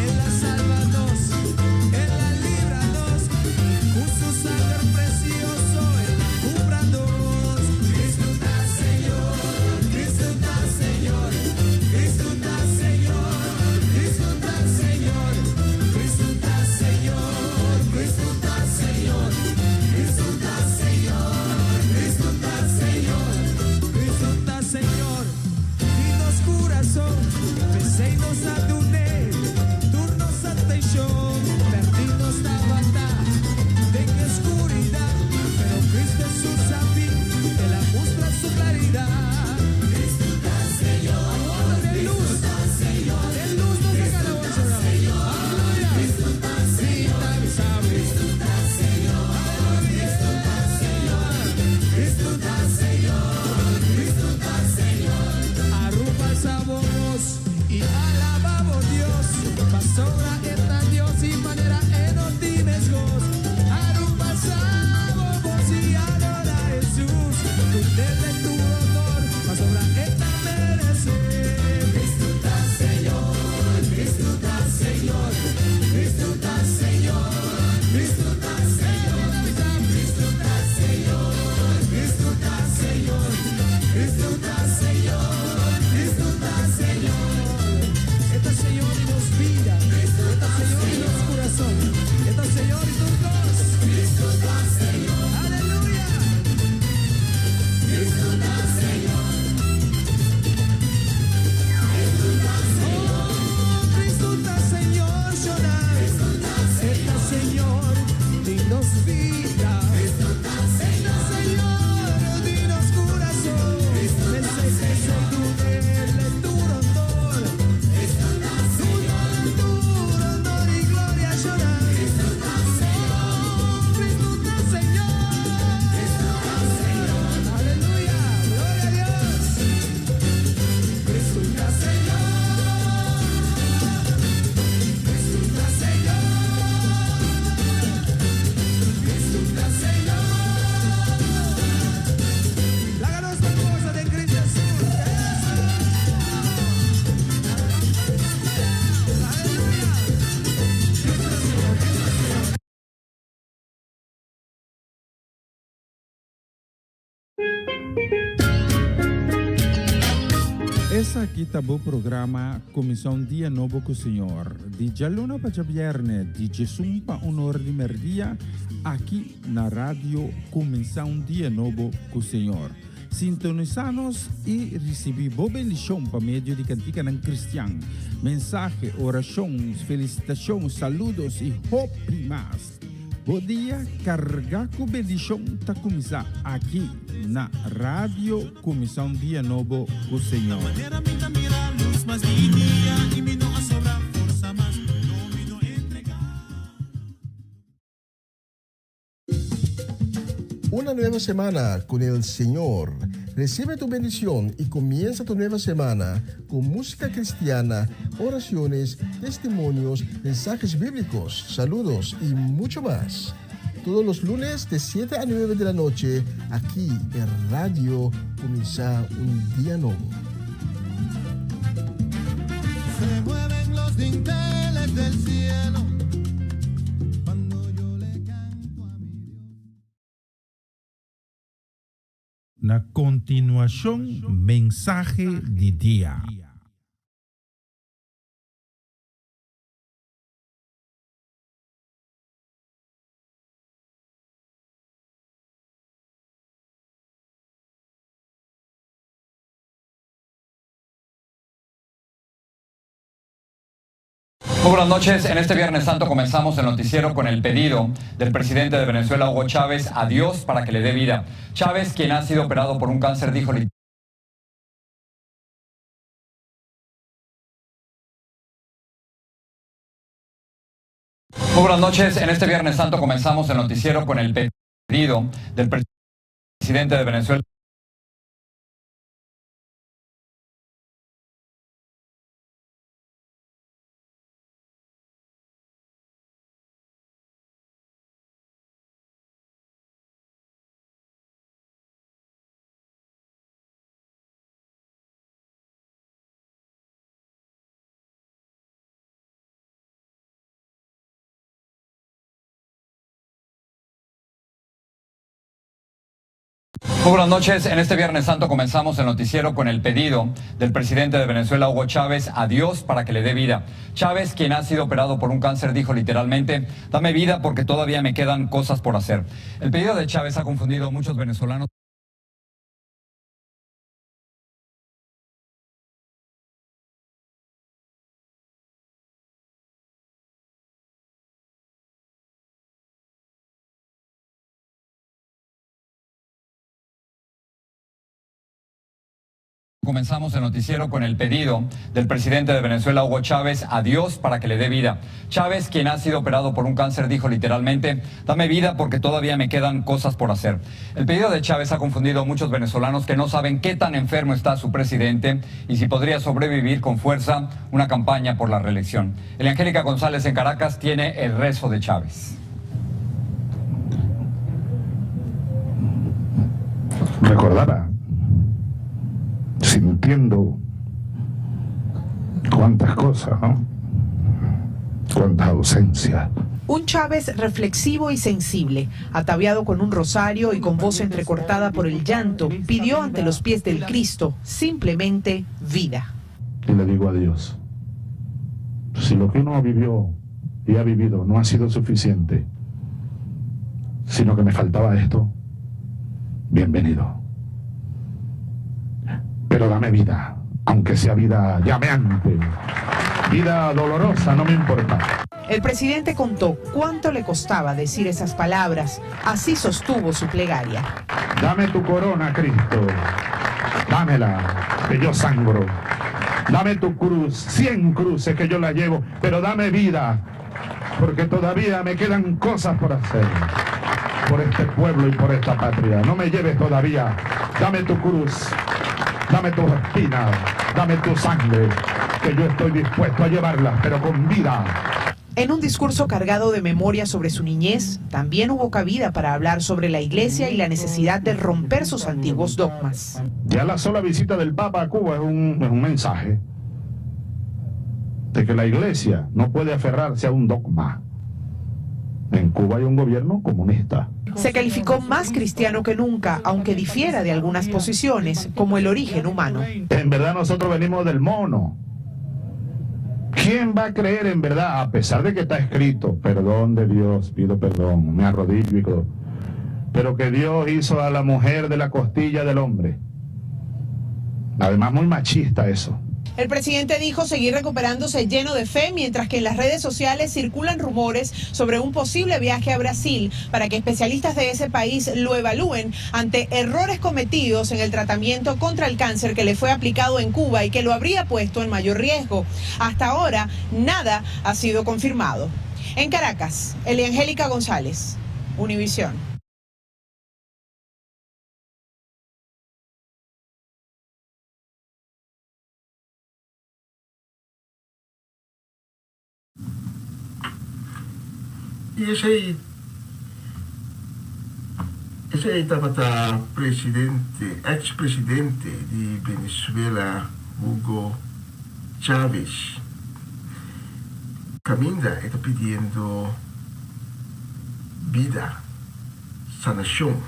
El a salva nos, El a libra nos, cu su sanger precioso El a cumpra nos. Cristo ta Señor, Cristo ta Señor, Cristo ta Señor, Cristo ta Señor, Cristo ta Señor, Cristo ta Señor, Cristo ta Señor, Cristo ta Señor, Cristo ta Señor, di nos curason, p'esey nos a dun'e, tur nos atencion, perdi nos tabata den oscuridad, pero Cristo Jesus a bin, El a mustra su claridad. Cristo ta Señor, den luz, den luz nos saca la voz, Aleluya. Cristo ta Señor, Cristo ta Señor, Cristo ta Señor, Cristo ta Señor, Cristo ta Señor. Aruba sa bo y alabamos Dios, pasobra E ta Dios y manera E no tin mescos. Aruba sa bo y adora Jesus, dun'E tur honor, pasobra E ta merece. Cristo ta Señor, Cristo ta Señor, Cristo ta Señor, Cristo ta Señor, Cristo ta Señor, Cristo ta Señor, Cristo ta Señor, Cristo ta Señor. E ta Señor di nos bida, E ta Señor di nos curason, E ta Señor di tur cos. Cristo ta Señor. Aleluya. Cristo ta Señor. Oh, Cristo ta Señor, llora. E ta Señor di nos bida. Cristo ta Señor di nos curason. P'esey dun'E tur honor. Dun'E tur honor y gloria, llora. Oh, Cristo ta Señor. Aleluya, gloria a Dios. Cristo ta Señor. Cristo ta Señor. Cristo ta Señor. Laga nos goza den Cristo Jesus. Eso. Aleluya. Cristo Señor, Cristo Señor. Esaki ta bo programa Cuminsa un Dia Nobo cu Señor. Di djaluna pa djabierne, di djesun pa un or di merdia, aki na Radio Cuminsa un Dia Nobo cu Señor. Sintonisa nos y ricibi bo bendicion pa medio di canticanan cristian, mensahe, oracion, felicitacion, saludos y hopi mas. Bo dia carga cu bendicion ta cuminsa aki na Radio Cuminsa un Dia Nobo cu Señor. Manera mi ta mira luz mas di dia y mi no a sobra forsa mas, no mi no entrega. Una nueva semana con el Señor. Recibe tu bendición y comienza tu nueva semana con música cristiana, oraciones, testimonios, mensajes bíblicos, saludos y mucho más. Todos los lunes de 7 a 9 de la noche, aquí en Radio Cuminsa un Dia Nobo. Se mueven los dinteles del cielo cuando yo le canto a mi Dios. Na continuacion, mensahe di dia. Muy buenas noches. En este Viernes Santo comenzamos el noticiero con el pedido del presidente de Venezuela, Hugo Chávez, a Dios para que le dé vida. Chávez, quien ha sido operado por un cáncer, dijo Muy buenas noches. En este Viernes Santo comenzamos el noticiero con el pedido del presidente de Venezuela. Muy buenas noches. En este Viernes Santo comenzamos el noticiero con el pedido del presidente de Venezuela, Hugo Chávez, a Dios para que le dé vida. Chávez, quien ha sido operado por un cáncer, dijo literalmente, dame vida porque todavía me quedan cosas por hacer. El pedido de Chávez ha confundido a muchos venezolanos. Comenzamos el noticiero con el pedido del presidente de Venezuela, Hugo Chávez, a Dios para que le dé vida. Chávez, quien ha sido operado por un cáncer, dijo literalmente, dame vida porque todavía me quedan cosas por hacer. El pedido de Chávez ha confundido a muchos venezolanos que no saben qué tan enfermo está su presidente y si podría sobrevivir con fuerza una campaña por la reelección. El Angélica González en Caracas tiene el rezo de Chávez. Recordaba sintiendo cuántas cosas, ¿no? Cuántas ausencias. Un Chávez reflexivo y sensible, ataviado con un rosario y con voz entrecortada por el llanto, pidió ante los pies del Cristo simplemente vida. Y le digo a Dios, si lo que uno vivió y ha vivido no ha sido suficiente, sino que me faltaba esto, bienvenido. Pero dame vida, aunque sea vida llameante, vida dolorosa, no me importa. El presidente contó cuánto le costaba decir esas palabras. Así sostuvo su plegaria. Dame tu corona, Cristo. Dámela, que yo sangro. Dame tu cruz, 100 cruces que yo la llevo, pero dame vida, porque todavía me quedan cosas por hacer por este pueblo y por esta patria. No me lleves todavía. Dame tu cruz. Dame tus espinas, dame tu sangre, que yo estoy dispuesto a llevarlas, pero con vida. En un discurso cargado de memoria sobre su niñez, también hubo cabida para hablar sobre la iglesia y la necesidad de romper sus antiguos dogmas. Ya la sola visita del Papa a Cuba es un mensaje de que la iglesia no puede aferrarse a un dogma. En Cuba hay un gobierno comunista. Se calificó más cristiano que nunca, aunque difiera de algunas posiciones, como el origen humano. En verdad nosotros venimos del mono. ¿Quién va a creer en verdad, a pesar de que está escrito, perdón de Dios, pido perdón, me arrodillo y todo, pero que Dios hizo a la mujer de la costilla del hombre? Además, muy machista eso. El presidente dijo seguir recuperándose lleno de fe, mientras que en las redes sociales circulan rumores sobre un posible viaje a Brasil para que especialistas de ese país lo evalúen ante errores cometidos en el tratamiento contra el cáncer que le fue aplicado en Cuba y que lo habría puesto en mayor riesgo. Hasta ahora, nada ha sido confirmado. En Caracas, Eliangélica González, Univisión. I esei tabata presidente, ex presidente di Venezuela Hugo Chávez. Kaminda e ta pidiendo bida, sanashon.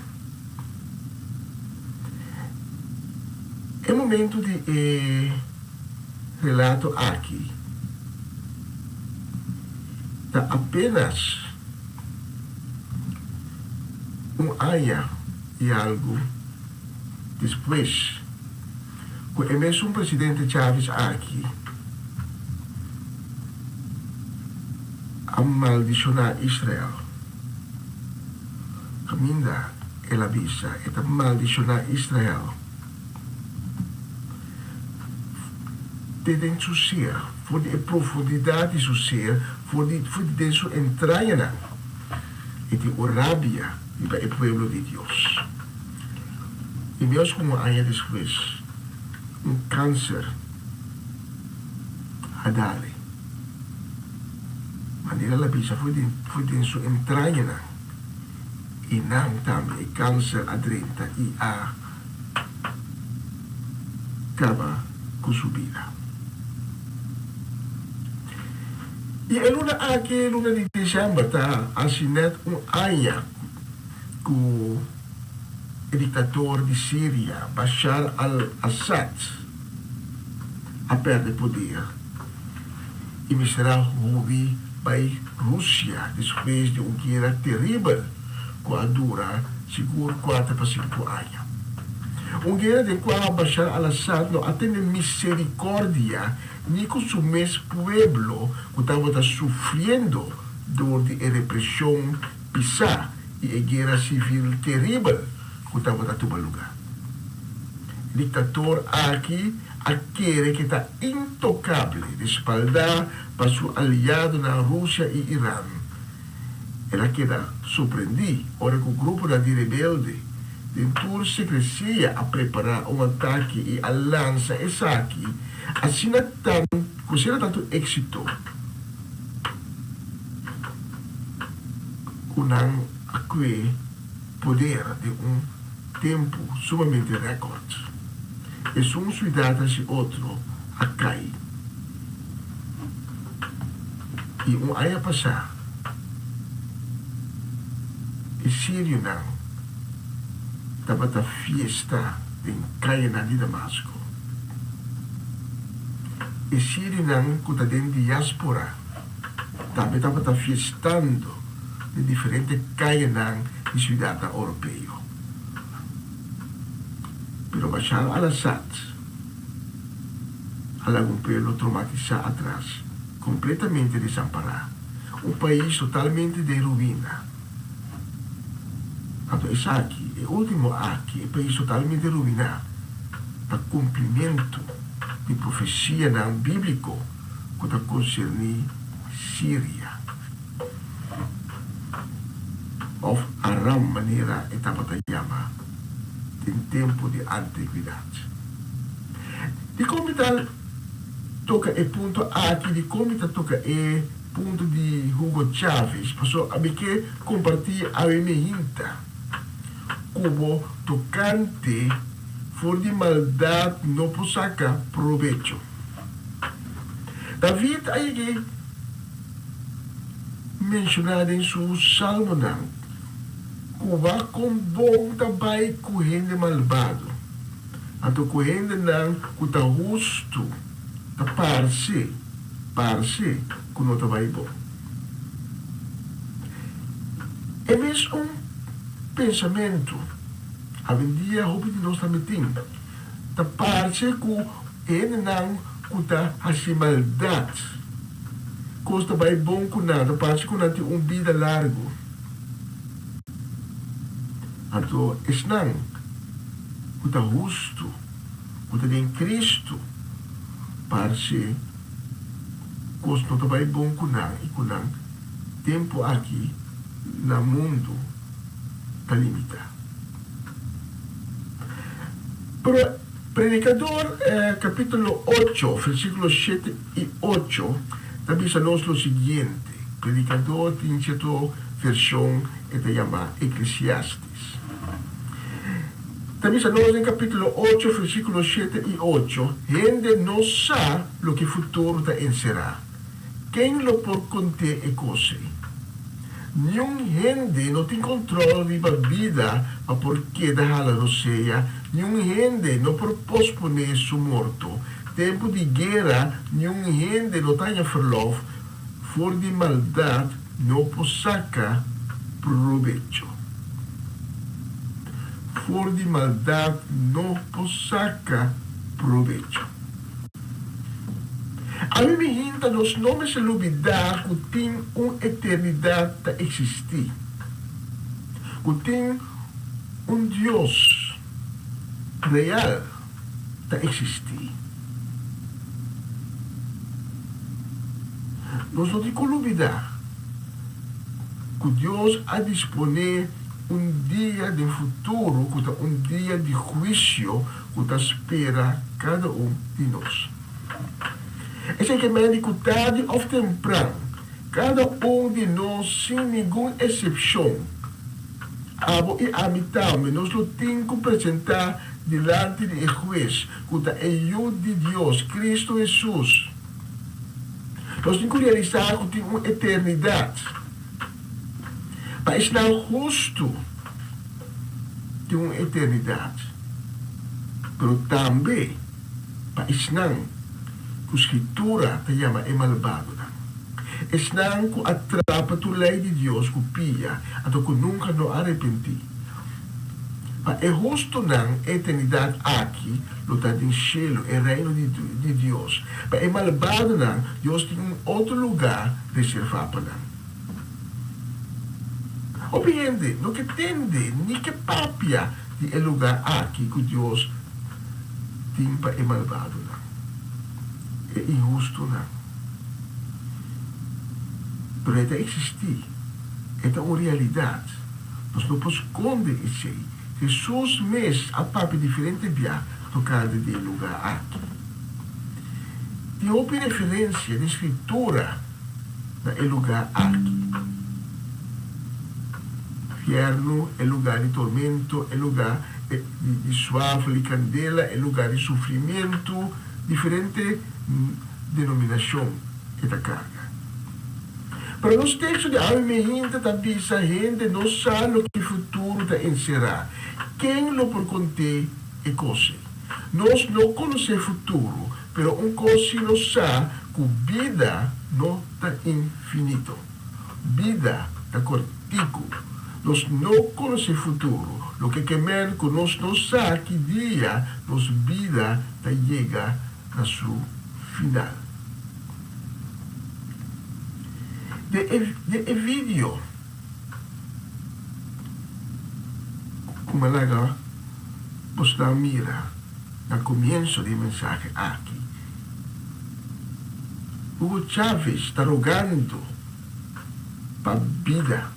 E momento di e relato aki ta apenas un aña i algu despues ku e mesun presidente Chávez aki. a maldishoná Israel. Kaminda el a bisa e ta maldishoná Israel te den su ser, for di e profundidat di su ser, for di for di den su entrañanan. E tin un rabia riba e pueblo di Dios. I ménos ku un aña despues, un kanser a dale. Manera el a bisa for di for den su entrañanan i nan tambe e kanser a drenta i a kaba ku su bida. I e luna aki, luna di desèmber, ta hasi nèt un aña ku e diktator di Siria, Bashar al-Assad, a pèrdè poder i mester a hubi bai Rusia despues di un guera teribel ku a dura sigur kuater pa sinku aña. Un guera den kua Bashar al-Assad no a tene miserikòrdia ni ku su mes pueblo ku tabata sufriendo dor di e represhon pisá i e guera sivil teribel ku tabata tuma lugá. Diktator aki a kere ke ta intokable, respaldá pa su aliadonan Rusia i Iran. El a keda sorprendí ora ku gruponan di rebelde den tur sekresia a prepará un atake i a lansa esaki asina tan ku asina tantu éksito ku nan a kue poder den un tempu sumamente rèkòrt. Esun suidat hasi otro a kai. I un aña pasá e sirionan tabata fiesta den kayanan di Damasko. E sirionan ku ta den diáspora tambe tabata fiestando den diferente kayanan di siudatnan oropeo. Pero Bashar al-Assad a laga un pueblo traumatisá atras, kompletamente desampará, un pais totalmente den ruina. Anto esaki, e último aki, e pais totalmente ruiná, ta kumplimentu di profesianan bíbliko ku ta konserní Siria, òf Aram manera e tabata yama den tempu di antiguidat. Dikon mi ta toka e punto aki? Dikon mi ta toka e punto di Hugo Chávez? Pasobra ami ke kompartí awe mi hinta ku bo tokante for di maldat no por saka probecho. David a yega menshoná den su salmonan ku wak kon bon ta bai ku hende malbado. Anto ku hendenan ku ta hustu ta parse, parse ku no ta bai bon. E mes un pensamentu awendia hopi di nos tambe tin, ta parse ku e hendenan ku ta hasi maldat, kos ta bai bon ku nan, ta parse ku nan tin un bida largu. Anto esnan ku ta hustu, ku ta den Kristu, parse kos no ta bai bon ku nan i ku nan tempu aki na mundu ta limitá. Pero Predikador kapítulo ocho, versíkulo shete i ocho ta bisa nos lo siguiente, Predikador tin sierto vershon e ta yama Eklesiastes. Ta bisa nos den kapítulo ocho, versíkulo shete i ocho, Hende no sa loke futuro ta enserá. Ken lo por kont'é e kos ei? Niun hende no tin kontròl riba bida pa por keda hala rosea, niun hende no por posponé su morto. Tempu di guera niun hende no ta haña ferlòf, for di maldat no por saka probecho. For di maldat no por saka probecho. Awe mi hinta nos no mester lubidá ku tin un eternidat ta eksistí, ku tin un Dios real ta eksistí. Nos no tin ku lubidá ku Dios a disponé un dia den futuro ku ta un dia di huisio ku ta spera kada un di nos. Esei ke mende ku tardi òf tempran, kada un di nos sin ningun eksepshon, abo i ami tambe, nos lo tin ku presentá dilanti di e Hues, ku ta e Yu di Dios, Kristu Hesus. Nos tin ku realisá ku tin un eternidat pa esnan hustu, tin un eternidat, pero tambe pa esnan ku Skritura ta yama e malbadonan, esnan ku a trapa tur lei di Dios ku pia anto ku nunka no a arepentí. Pa e hustunan e eternidat aki lo ta den shelu, e Reino di Dios. Pa e malbadonan, Dios tin un otro lugá reservá pa nan. Hopi hende no ke tende ni ke papia di e lugá aki ku Dios tin pa e malbadonan, e inhustonan. Pero e ta eksistí, e ta un realidat. Nos no por skonde esei. Hesus mes a papia diferente bia tokante di e lugá aki. Tin hopi referensia den Skritura na e lugá aki. Fièrnu, e lugá di tormento, e lugá di suafel i kandela, e lugá di sufrimientu, diferente denominashon e ta karga. Pero nos teksto di awe meinta ta bisa hende no sa loke futuro ta enserá. Ken lo por kont'é e kos ei? Nos no konosé futuro, pero un kos si nos sa ku bida no ta infinito. Bida ta kortiku. Nos no konosé futuro, loke ke men ku nos no sa ki dia nos bida ta yega na su final. Den e video ku mi a laga bosnan mira na komienso di e mensahe aki, Hugo Chávez ta rogando pa bida.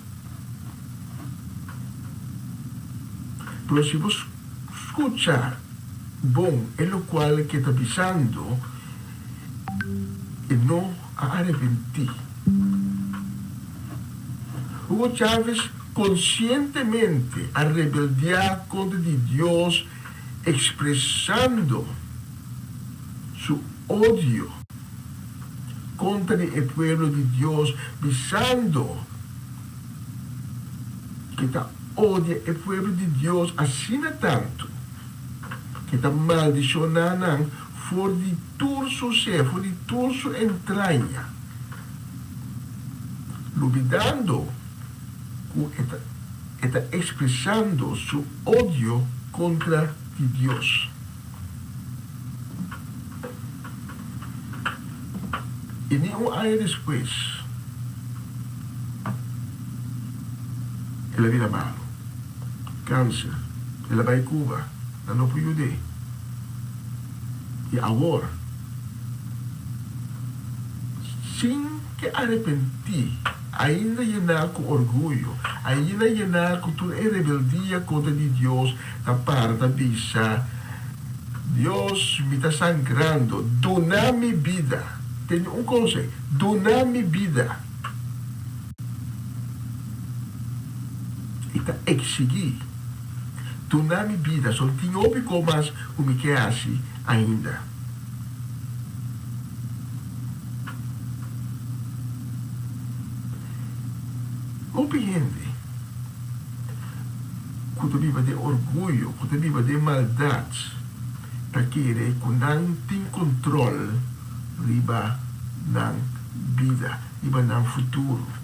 Pero si bo skucha bon e lokual ke ta bisando, E no a arepentí. Hugo Chávez konsientemente a rebeldiá kontra di Dios ekspresando su odio kontra di e pueblo di Dios bisando ku e ta odia e pueblo di Dios asina tantu ku e ta maldishoná nan For di tur su ser, for di tur su entraña, lubidando ku e ta e ta ekspresando su odio kontra di Dios. I ni un aña despues el a bira malu, kanser, el a bai Cuba, nan no por yud'é. I awor, sin ke arepentí, ainda yená ku orguyo, ainda yená ku tur e rebeldia kontra di Dios, ta para ta bisa, Dios, mi ta sangrando, duna mi bida. Tende un kos ei, duna mi bida. I ta eksigí. Duna mi bida, so tin hopi ko mas ku mi ke hasi ainda. Hopi hende ku ta biba den orguyo, ku ta biba den maldat, ta kere ku nan tin kontrol riba nan bida, riba nan futuro.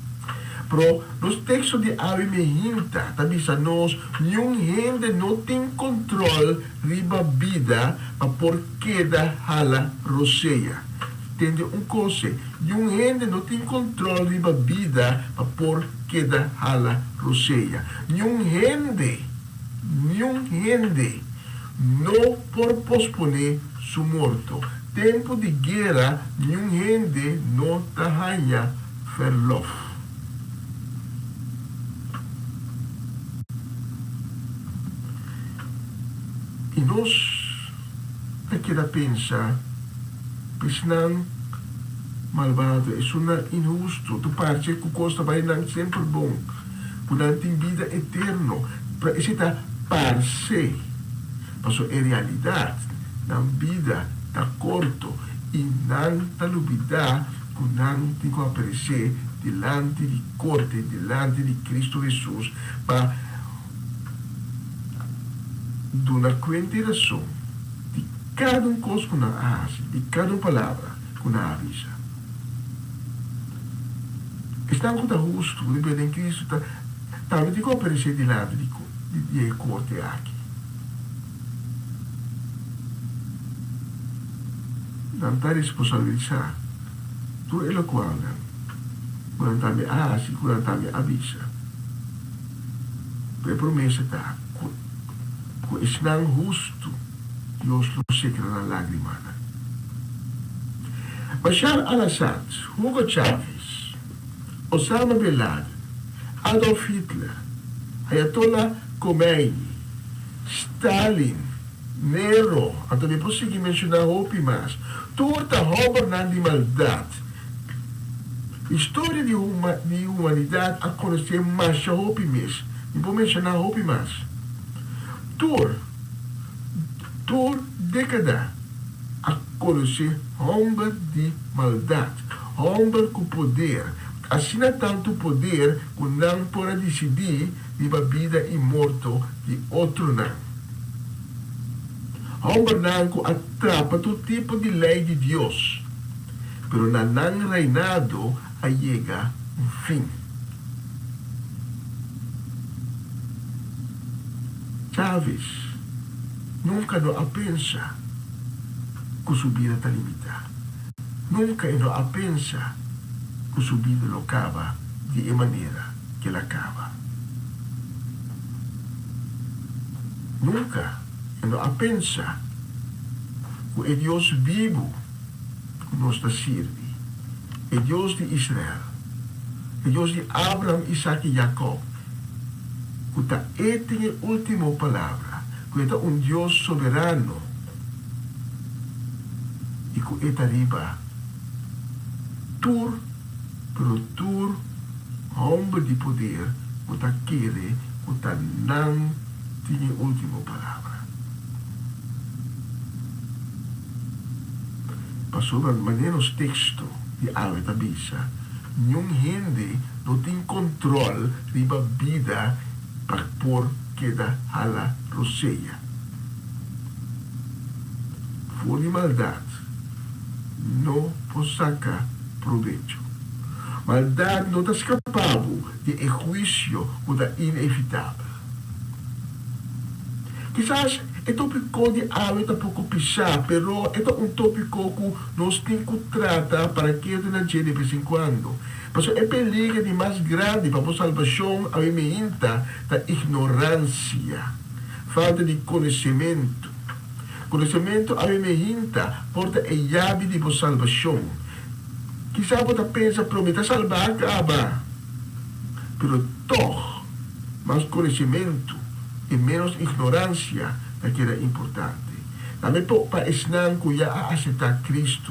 Pero nos teksto di awe mehinta ta bisa nos niun hende no tin kontrol riba bida pa por keda hala rosea. Tende un kos, niun hende no tin kontròl riba bida pa por keda hala rosea. Niun hende, niun hende no por posponé su morto. Tempu di guera niun hende no ta haña fèrlòf. I nos ta keda pensa ku esnan malbado, esunnan inhustu, ta parce ku kos ta bai nan semper bon, ku nan tin bida eterno. Pero esei ta parce, pasobra en realidat nan bida ta korto i nan ta lubidá ku nan tin ku aparesé dilanti di korte, dilanti di Kristu Hesus, pa duna kuenta i rason di kada un kos ku nan a hasi, di kada un palabra ku nan a bisa. Esnan ku ta hustu, ku ta biba den Kristu, ta tambe tin ku aparesé dilanti di e korte aki. Nan ta responsabilisá tur e lokualnan ku nan tambe a hasi, ku nan tambe a bisa. Pero e promesa ta ku ku esnan hustu Dios lo sekra nan lágrimanan. Bashar al-Assad, Hugo Chávez, Osama bin Laden, Adolf Hitler, Ayatollah Khomeini, Stalin, Nero, anto mi por sigui menshoná hopi mas, tur ta hòmbernan di maldat. Historia di di humanidat a konosé masha hopi mes, mi por menshoná hopi mas. Tur, tur dékada a konosé hòmber di maldat, hòmber ku poder, asina tantu poder ku nan por a disidí riba bida i morto di otronan. Hòmbernan ku a trapa tur tipo di lei di Dios, pero na nan reinado a yega un fin. Chávez nunka no a pensa ku su bida ta limitá. Nunka e no a pensa ku su bida lo kaba di e manera ku el a kaba. Nunka e no a pensa ku e Dios bibu ku nos ta sirbi, e Dios di Israel, e Dios di Abraham, Isaac i Jacob, ku ta E tin e último palabra, ku E ta un Dios soberano i ku E ta riba tur, pero tur hòmber di poder ku ta kere ku ta nan tin e último palabra. Pasobra manera nos teksto di awe ta bisa, niun hende no tin kontròl riba bida pa por keda hala rosea. For di maldat no por saka probecho. Maldat no ta skapa bo di e huisio ku ta inevitabel. Kisas e tópiko di awe ta poko pisá, pero e ta un tópiko ku nos tin ku trata para keda na dje de bes en kuando. Pasobra e peliger di mas grandi pa bo salbashon awe meinta ta ignoransia, falta di konosementu. Konosementu awe meinta por ta e yabi di bo salbashon. Kisas bo ta pensa, Pero mi ta salbá kaba. Pero tòg, mas konosementu i ménos ignoransia ta keda importante. Tambe por pa esnan ku ya a aseptá Kristu,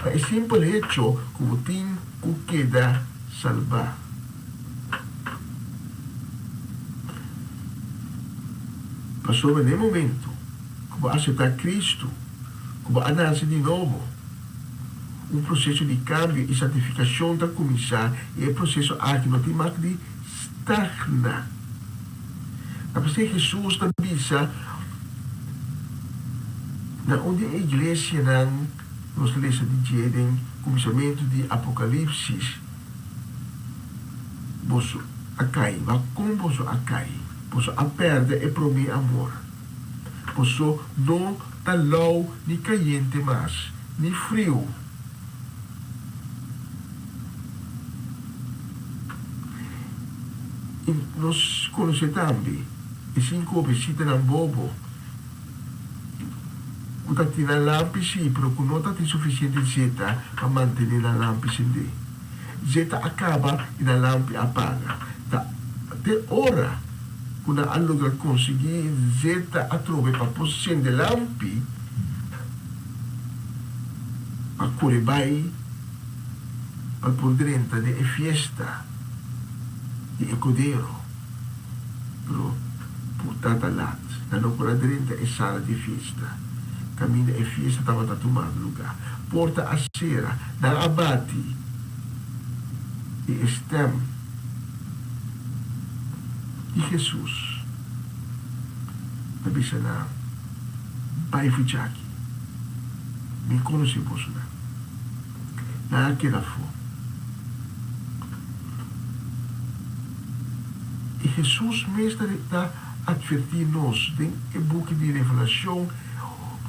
pa e simpel hecho ku bo tin ku keda salbá. Pasobra na e momento ku bo aseptá Kristu, ku bo a nase di nobo, Un proseso di kambio i santifikashon ta kuminsá i e proseso aki no tin mag di stagna. Ta p'esei Hesus ta bisa na un di e iglesianan ku nos ta lesa di dje den kuminsamentu di Apokalipsis, Boso a kai. Wak kon boso a kai? Boso a pèrdè e promé amor. Boso no ta lou ni kayente mas, ni friu. I nos konosé tambe e sinku hobensitanan bobo ku ta tin nan lampi sí, pero ku no ta tin sufisiente zeta pa mantené nan lampi sendé. Zeta a kaba i nan lampi a paga. Ta te ora ku nan a logra konsiguí zeta atrobe pa por sende lampi pa kore bai pa por drenta den e fiesta di e Kodero. Pero por tata lat, nan no por a drenta e sala di fiesta, kaminda e fiesta tabata tumando lugá. Porta a sera, nan a bati i e stèm di Hesus ta bisa nan, Bai for djaki, mi konosé bosonan. Nan a keda afó. I Hesus mes ta ta atvertí nos den e buki di Revelashon,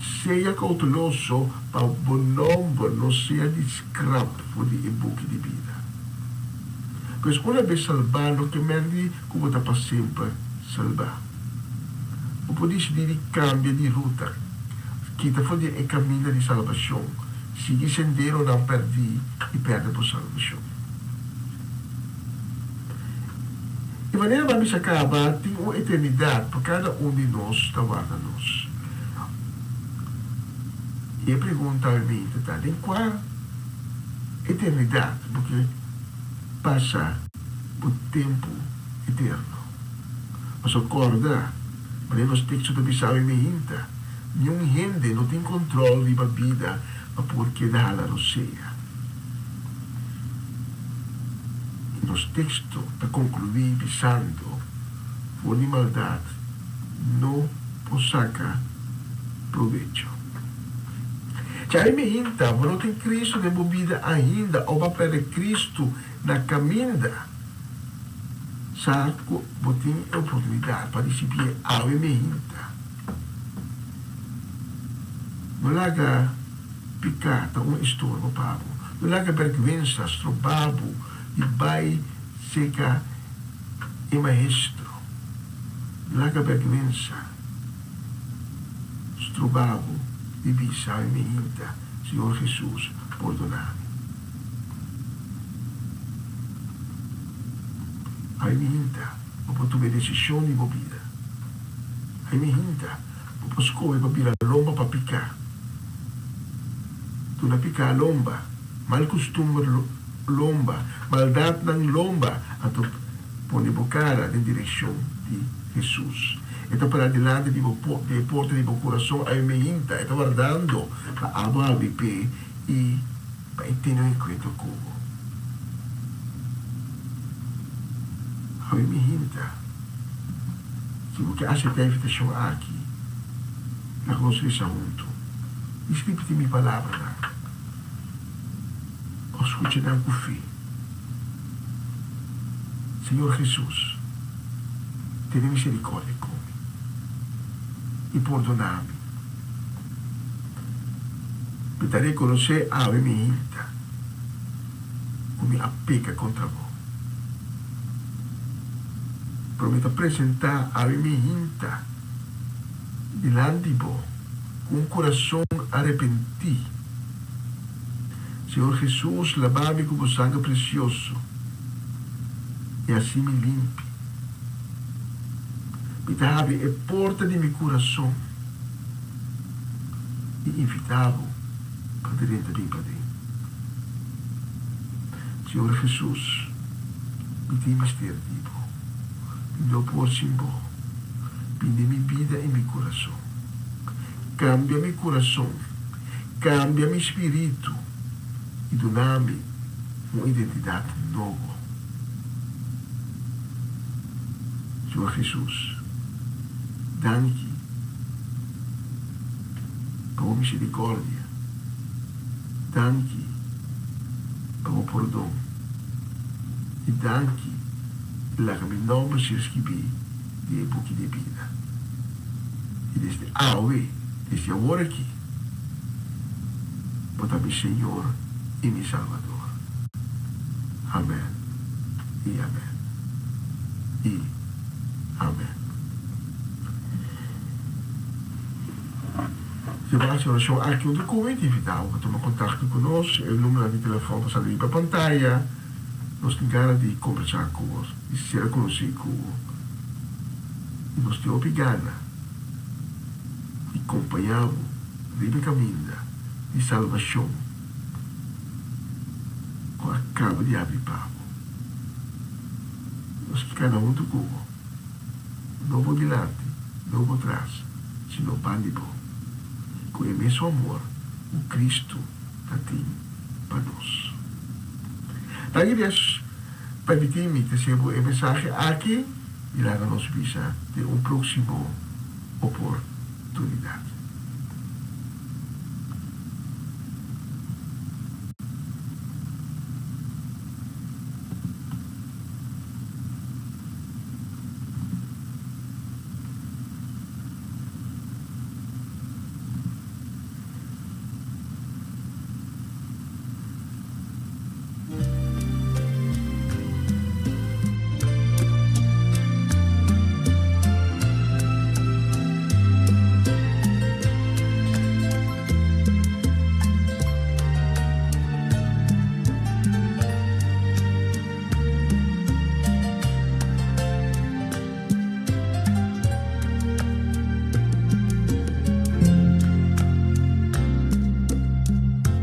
Sea kouteloso pa bo nòmber no sea di skrap for di e buki di bida. Pues una bes salbá no ke mèr di ku bo ta pa semper salbá. Bo por disidí di kambia di ruta, kita for di e kaminda di salbashon, sigui senderonan pèrdí i pèrdè bo salbashon. E manera bo a bisa kaba, tin un eternidat pa kada un di nos ta warda nos. I e pregunta obviamente ta, den kua eternidat bo ke pasa bo tempu eterno? Pasobra kòrda, manera nos teksto ta bisa awe meinta, niun hende no tin kontròl riba bida pa por keda hala rosea. I nos teksto ta konkluí bisando, For di maldat no por saka probecho. Djai mi hinta, bo no tin Kristu den bo bida ainda òf bo a pèrdè Kristu na kaminda? Sa ku bo tin e oportunidat pa risibié awe mi hinta. No laga. Piká ta un estorbo pa bo. No laga bèrgwensa stroba bo di bai seka e Maestro. No laga bèrgwensa stroba bo di bisa mi hinta, Señor Hesus, pordoná mi. Ai mi hinta, bo por tuma e desishon di bo bida. Ai mi hinta, bo por skohe pa bira lomba pa piká. Duna piká lomba, mal kustumber lomba, maldatnan lomba, anto pone bo kara den direkshon di Hesus. E ta pará dilanti di bo di e porta di bo kurason awe-meinta, e ta wardando pa abo habri p'e i pa e tene un enkuentro ku bo. Awe-meinta, si bo ke aseptá e invitashon aki, Laga nos resa huntu. Dis ripití mi palabranan òf skucha nan ku fe. Señor Hesus, tene miserikòrdia ku mi i pordoná mi. Mi ta rekonosé awe mi hinta ku mi a peka kontra Bo. Pero mi ta presentá awe mi hinta. Dilanti bo ku un kurason arepentí. Señor Hesus, laba mi ku bo sanger presioso i hasi mi limpi. Mi ta habri e porta di mi kurason i invitá bo pa drenta den paden. Señor Hesus, mi tin mester di bo. Mi no por sin bo. Bini mi bida i mi kurason. Kambia mi kurason, kambia mi spiritu i duna mi un identidat nobo. Señor Hesus, danki pa bo misericordia, danki pa bo pordon i danki laga mi nomber ser skibí di e buki di bida. I desde awe, desde awor aki, bo ta mi Señor i mi Salbador. Amen i amen. I Amen. Si bo a hasi orashon aki huntu ku mi, ta invitá bo pa tuma kontakto ku nos. E numbernan di telefòn ta sali riba pantaya. Nos tin gana di kombersá ku bo, di sera konosí ku bo. I nos tin hopi gana di kompañá bo riba e kaminda di salbashon ku a kaba di habri pa bo. Nos ke kana huntu ku bo, no bo dilanti, no bo tras, sino ban di bo, ku e mesun amor ku Kristu ta tin pa nos. Danki Dios permití mi trese bo e mensahe aki i laga nos bisa den un próksimo oportunidat.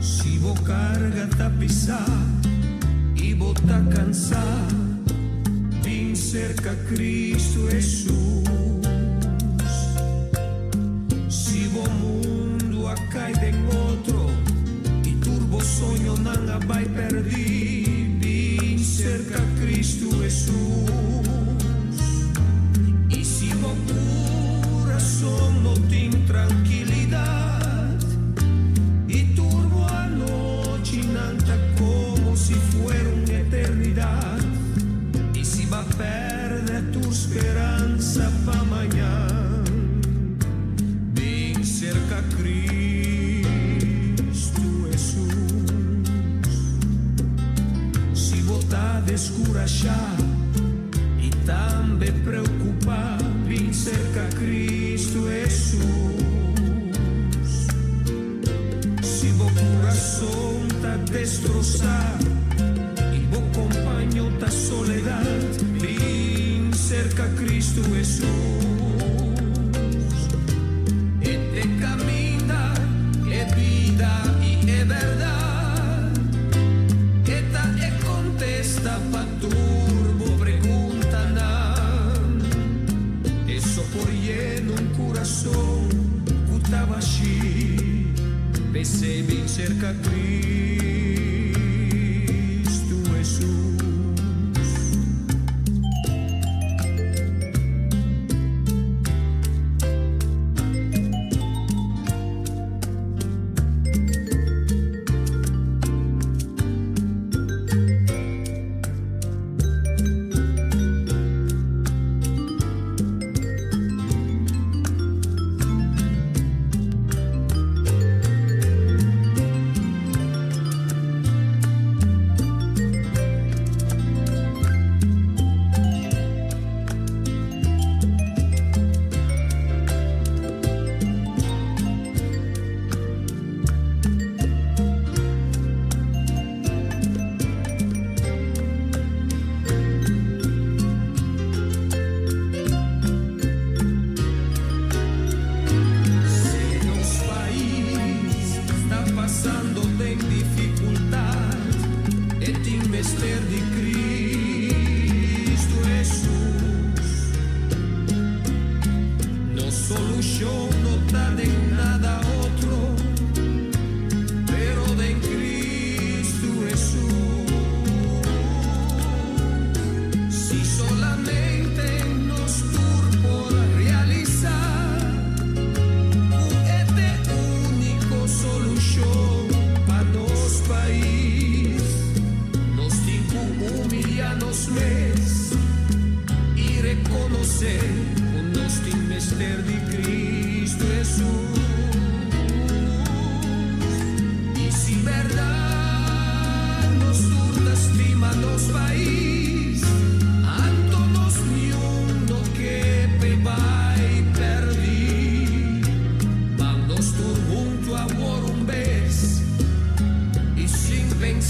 Si bo carga ta pisa y bo ta cansa, bin cerca Cristo Jesus. Si bo mundo a cay den otro y tur bo soñonan a bay perdi, bin cerca Cristo Jesus. Y si bo curason no tin tranquilidad y tur bo anochinan ta como si fuera un eternidad y si b'a perde tur speransa pa mañan, bin cerca Cristo Jesus. Si bo ta descurasha y tambe preocupa, bin cerca Cristo Jesus. Si bo curason ta destrosa y bo compaño ta soledad, bin cerca Cristo Jesus. E t'e caminda, e bida y e berdad. E ta e contesta pa tur bo preguntanan. E so por yena un curason cu ta bashi. P'esey bin cerca Cristo Jesus.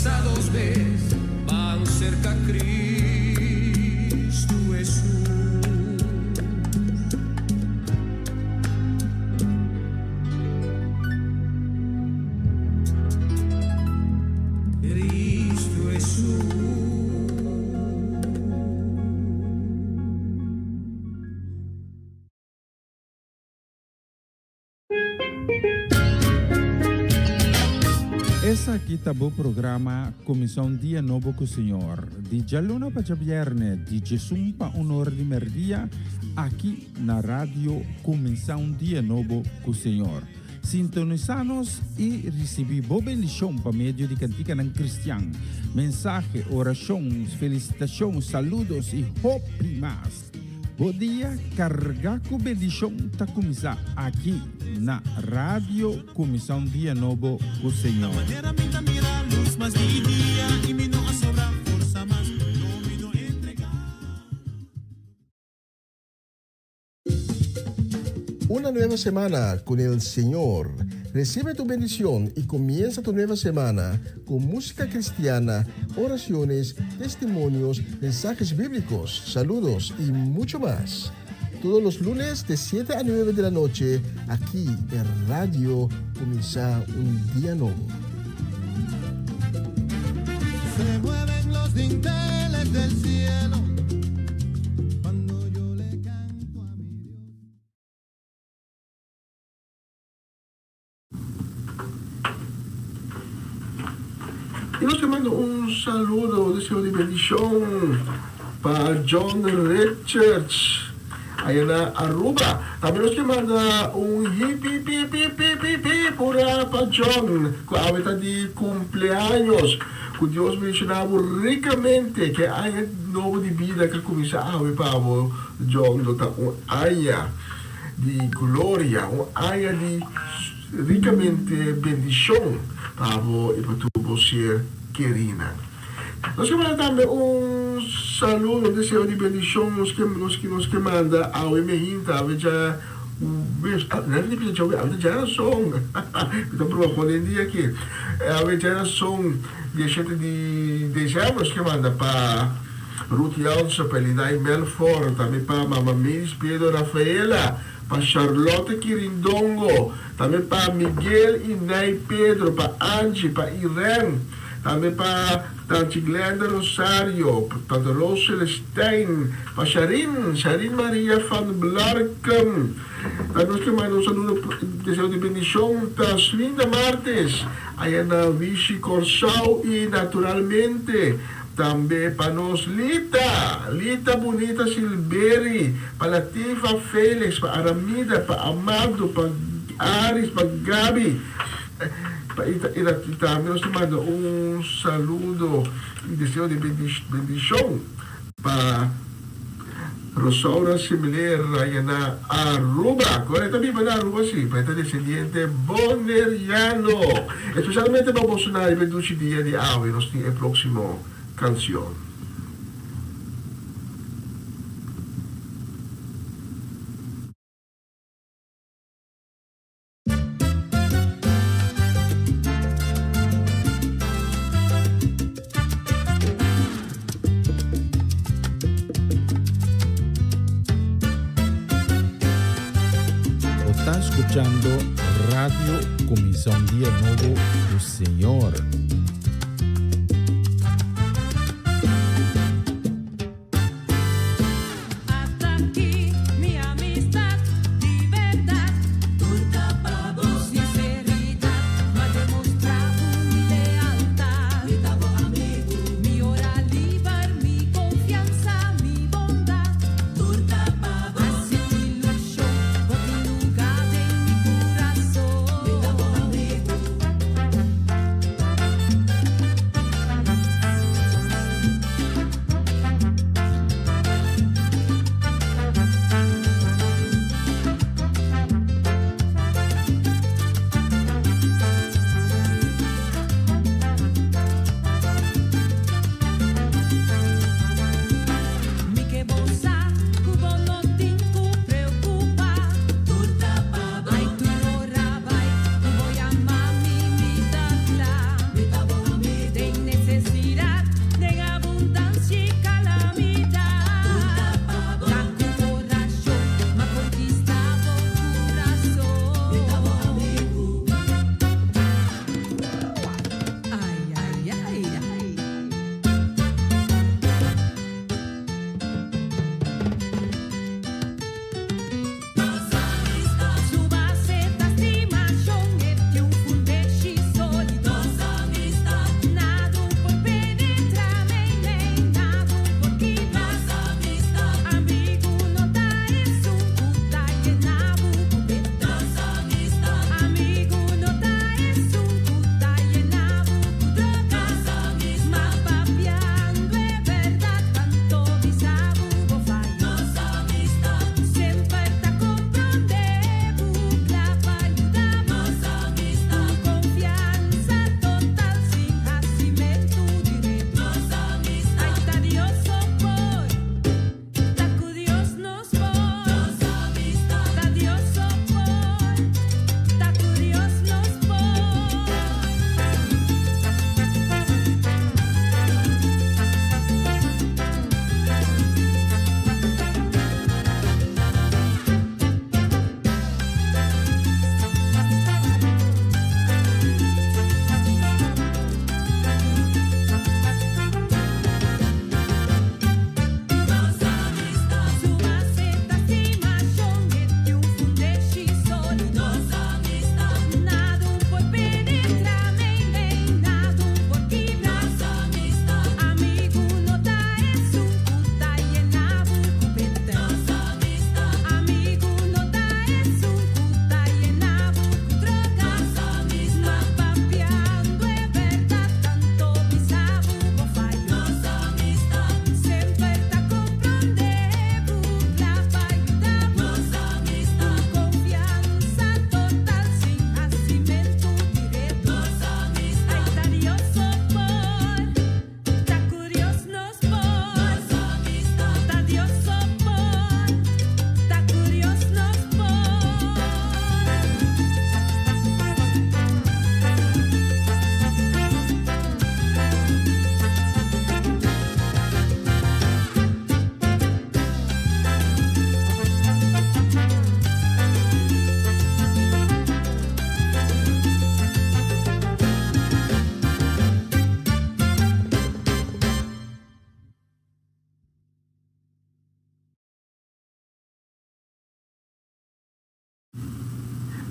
Pensa dos bes, ban serka Kristu Hesus. Kristu Hesus. Esaki ta bo programa Kuminsá un Dia Nobo ku Señor, di djaluna pa djabièrnè, di djesun pa un or di mèrdia, aki na Radio Kuminsá un Dia Nobo ku Señor. Sintonisá nos i risibí bo bendishon pa medio di kantikanan kristian, mensahe, orashon, felisitashon, saludos i hopi mas. Bo dia kargá ku bendishon ta kuminsá aki na Radio Kuminsá un Dia Nobo ku Señor. Una nueva semana con el Señor. Recibe tu bendición y comienza tu nueva semana con música cristiana, oraciones, testimonios, mensajes bíblicos, saludos y mucho más. Todos los lunes de 7 a 9 de la noche, aquí en Radio Comienza un Día Nuevo. Se mueven los dinteles del cielo cuando yo le canto a mi Dios. Y nos ta manda un saludo, un deseo di bendicion pa John Richards aya na Aruba. Tambe nos ke manda un hip hip hip hip hip hip hip hurra pa John cu awe ta di cumpleaños. Cu Dios bendiciona bo ricamente, ke aña nobo di bida ke cuminsa awe pa bo John lo ta un aña di gloria, un aña di ricamente bendicion pa bo y pa tur bo ser kerinan. Nos ke manda tambe un saludo, un deseo di bendicion nos ke nos ke nos ke manda awe mehinta, awe dja awe ta djarason, mi ta proba pone e dia aki, awe djarason diashete di december nos ke manda pa Ruth Jansen, pa Elinay Melfor, tambe pa Mama Miris Pedro Rafaela, pa Charlotte Kirindongo, tambe pa Miguel y Nay Pedro, pa Angie, pa Irene, tambe pa Tanchi Glenda Rosario, pa Tante Roos Celestijn, pa Sharin, Sharin Maria van Blarkum. Tambe nos ke manda un saludo deseo di bendicion ta Swinda Martes, aya na Wishi Corsou y naturalmente Tambe pa nos Lita, Lita Bunita Silberi, pa Latifa Felix, pa Aramida, pa Amado, pa Aris, pa Gaby, pa y tambe nos ta manda un saludo y deseo di bendicion pa Rosaura Similer raya na Aruba. Ku e ta biba na Aruba si, pa e ta desendiente boneriano. Espesialmente pa boso na riba e dushi dia di awe nos tin e próksimo kansion. Bo ta scuchando Radio Cuminsa un Dia Nobo cu Señor. Hasta aki mi amistad di berdad. Tur ta pa bo sinceridad. M'a demostra un lealtad. Mi ta bo amigo. Mi ora liber, mi confianza, mi bondad. Tur ta pa bo. Haci un ilusion, bo tin lugar den mi curason. Mi ta bo amigo.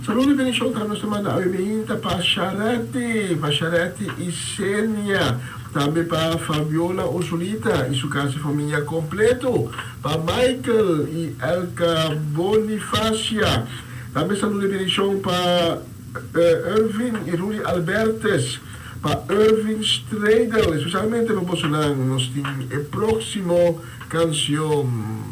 Saludo y bendicion tambe nos ta manda awe meinta pa Sharetti, pa Sharetti y Senia, tambe pa Fabiola Ursulita y su casa y familia completo, pa Michael y Elka Bonifacia, tambe saludo y bendicion pa Irvin y Rudy Albertes, pa Irvin Stradel, especialmente pa bosonan nos tin e proximo cancion.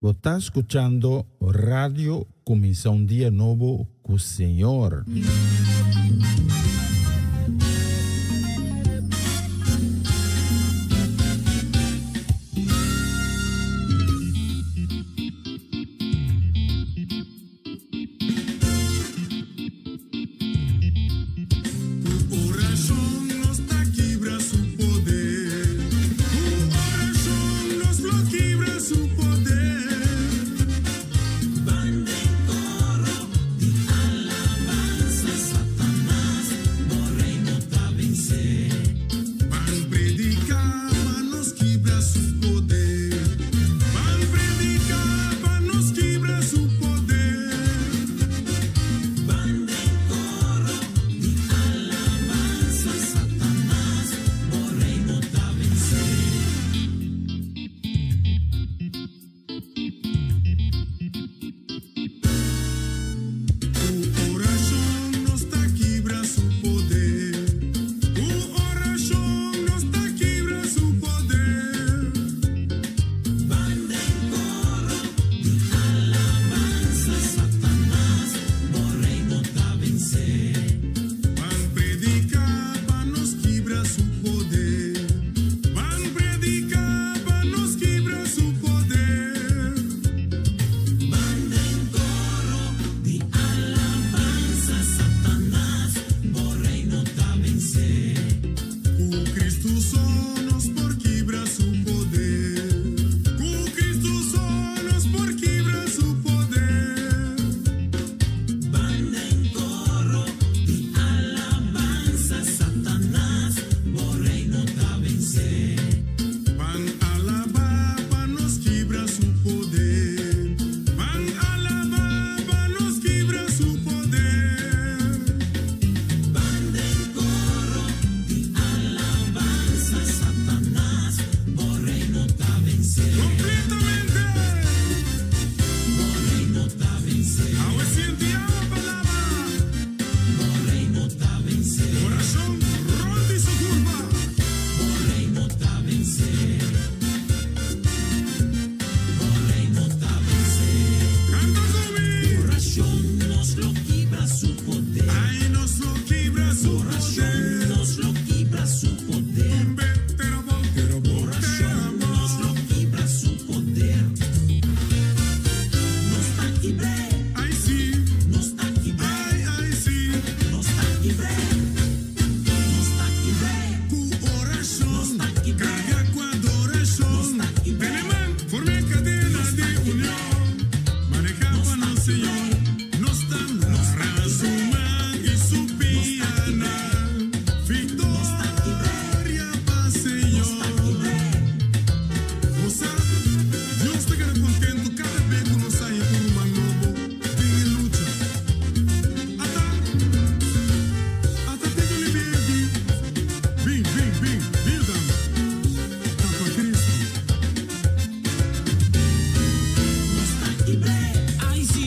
Bo ta skuchando Radio Kuminsá un Dia Nobo ku Señor. Ku orashon nos ta kibra su poder. Ku orashon nos lo kibra su poder. Ban den koro di alabansa, Satanas, bo reino ta vensé. Ban prediká pa nos kibra su poder. Ban prediká pa nos kibra su poder. Ban den koro di alabansa, Satanas, bo reino ta vensé. Ku orashon nos ta kibra su poder. Ku orashon nos ta kibra su poder. Ban den koro di alabansa, Satanas, bo reino ta vensé. Ban prediká pa nos kibra su poder. Ban prediká pa nos kibra su poder. Ban den koro di alabansa, Satanas, bo reino ta vensé. Ku Kristu so nos por kibra su poder. Ku Kristu so nos por kibra su poder. Ban den koro di alabansa, Satanas, bo reino ta vensé. Ban alabá pa nos kibra su poder. Ban alabá pa nos kibra su poder. Ban den koro di alabansa, Satanas, bo reino ta vensé. Kompletamente. Bo reino ta vensé. Awe sinti e palabra. Bo reino ta vensé. Orashon, rònt di su kurpa. Bo reino ta vensé. Bo reino ta vensé. Kanta ku mi. Orashon nos lo kibra su poder. Ai, nos lo kibra su Orashon poder. nos lo kibra su poder. Orashon nos lo kibra su poder. Nos ta kibr'é. Ai, si. Nos ta kibr'é. Ai, ai, si. Nos ta kibr'é. Nos ta kibr'é. Ku orashon. Nos ta kibr'é. Karga ku adorashon. Nos ta kibr'é. Tene man, forma kadena di union. Manehá pa nos Señor. Nos ta mara su man i su pianan. Viktoria pa Señor. Osea, Dios ta keda kontentu kada bes ku nos haña un ruman nobo den lucha. Ata, ata te ku Bin, bin, bin, bin, dama. Ta pa Kristu. Nos ta kibr'é. Ai, si.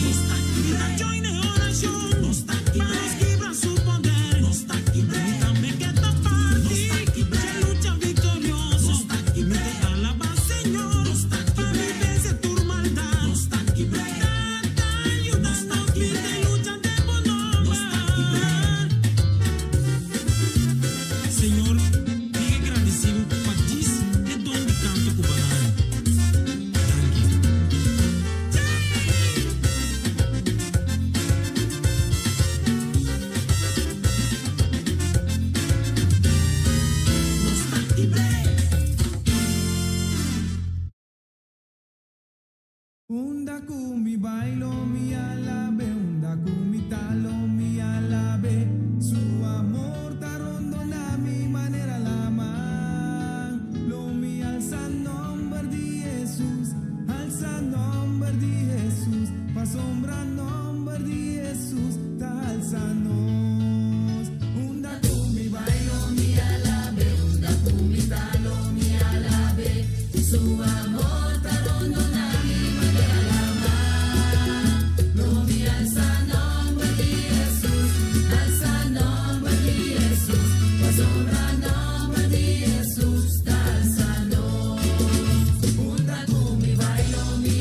Nos ta kibr'é. Join e orashon. Nos ta kibr'é. Pa nos kibra su poder. Nos ta kibr'é. Tambe ke ta parti. Nos ta kibr'é. Lucha viktorioso. Nos ta kibr'é. Mi ta alabá Señor. Nos ta kibr'é. Pa mi vense tur maldat. Nos ta kibr'é. Tata, yuda nos bida i lucha den bo nòmber. Nos ta kibr'é. Señor, mi ke gradisí pa djis e don di kanto ku bo a duna. Danki. Nos ta kibr'é. Unda ku mi bai lo mi alab'é, unda ku mi ta lo mi alab'é. Su amor ta rondoná mi manera laman. Lo mi alsa nòmber di Hesus, alsa nòmber di Hesus. Pasobra nòmber di Hesus, ta alsa nos. Unda ku mi bai lo mi alab'é, unda ku mi ta lo mi alab'é. Su amor ta rondoná mi manera laman. Lo mi alsa nòmber di Hesus, alsa nòmber di Hesus. Pasobra nòmber di Hesus, ta alsa nos. Unda ku mi bai lo mi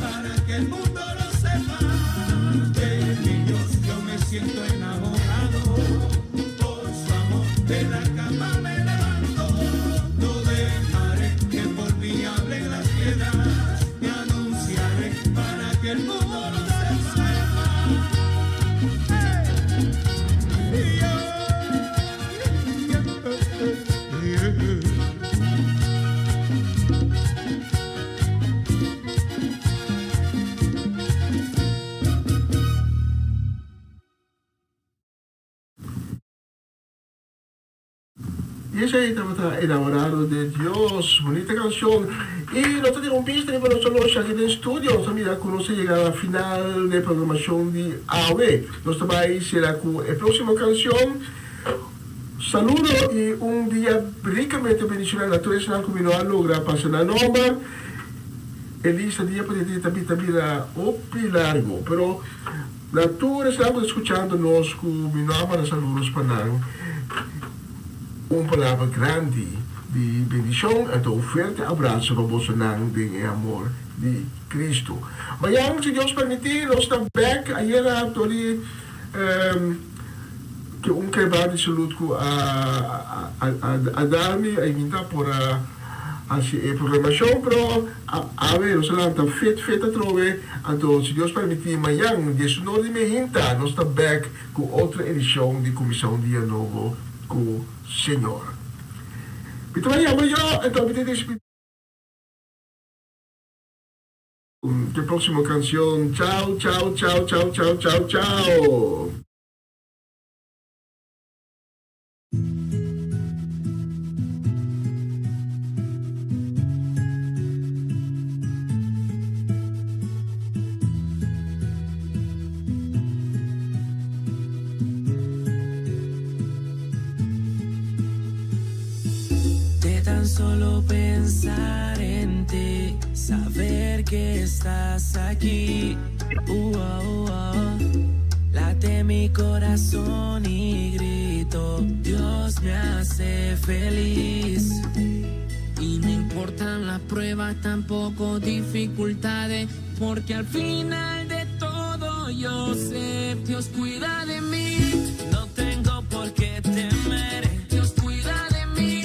para que el mundo lo sepa. De mi Dios yo me siento enamorado, por su amor de la cama me levanto. No dejaré que por mí hablen las piedras, te anunciaré para que el mundo lo sepa. Hey. Yeah, yeah. Y esey tabata Enamorado de Dios, bunita cancion. Y nos ta tin un bista riba nos oloshi aki den studio. Nos ta mira cu nos a yega na final di e programacion di awe. Nos ta bay cera cu e proximo cancion. Saludo y un dia ricamente bendiciona na tur esnan cu mi no a logra pasa nan nomber. E lista dia pa dia ta bira hopi largo, pero na tur esnan cu ta scuchando nos cu mi no a manda saludos pa nan, un palabra grandi di bendicion anto un fuerte abrazo pa bosonan den e amor di Cristo. Mañan si Dios permiti nos ta bek ayera dor di Ke un kebra di salud ku a a dal mi a inta por a hasi e programashon pero awe nos a lanta fit fit atrobe anto si Dios permiti mañan diesunor di mehinta nos ta bek ku otro edishon di Kuminsá un Dia Nobo ku Señor. Mi ta bai yama yo anto mi ta despidi. Te próximo canción. Chao, chao, chao, chao, chao, chao, chao. De tan solo pensar en ti, saber que estás aquí. Uh, oh, oh. Late mi corazón y grito, Dios me hace feliz. Y no importan las pruebas, tampoco dificultades, porque al final de todo yo sé, Dios cuida de mí. No tengo por qué temer. Dios cuida de mí.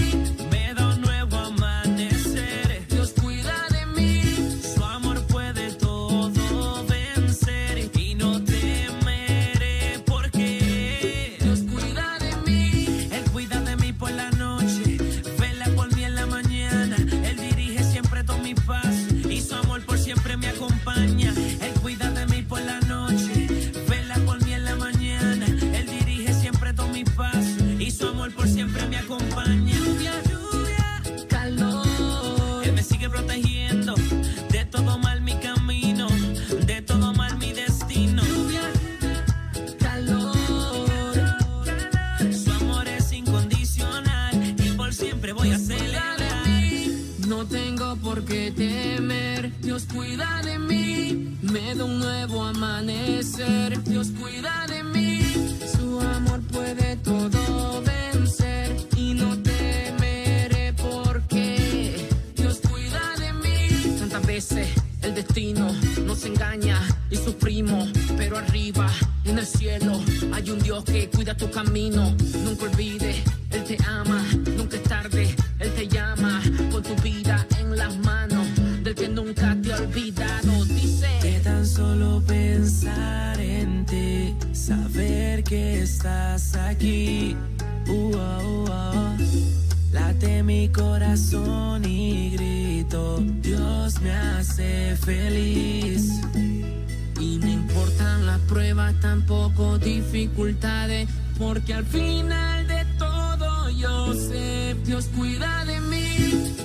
Me da un nuevo amanecer. Dios cuida de mí. Su amor puede todo vencer y no temeré porque Dios cuida de mí. Él cuida de mí por la noche, vela por mí en la mañana. Él dirige siempre todos mis pasos y su amor por siempre me acompaña. Él cuida de mí por la noche, vela por mí en la mañana. Él dirige siempre todos mis pasos y su amor por siempre me acompaña. Lluvia, lluvia, calor. Él me sigue protegiendo de todo mal mi camino, de todo mal mi destino. Lluvia, calor. Su amor es incondicional y por siempre voy a celebrar. No tengo por qué temer. Dios cuida de mí. Me da un nuevo amanecer. Dios cuida de mí. Su amor puede todo vencer y no temeré porque Dios cuida de mí. Tantas veces el destino nos engaña y sufrimos, pero arriba en el cielo hay un Dios que cuida tu camino. Nunca olvides, Él te ama, nunca es tarde, Él te llama. Pon tu vida en las manos del que nunca te ha olvidado. Dice: De tan solo pensar en ti, saber que estás aquí. Uh, oh, oh. Late mi corazón y grito, Dios me hace feliz. Y no importan las pruebas, tampoco dificultades, porque al final de todo yo sé, Dios cuida de mí.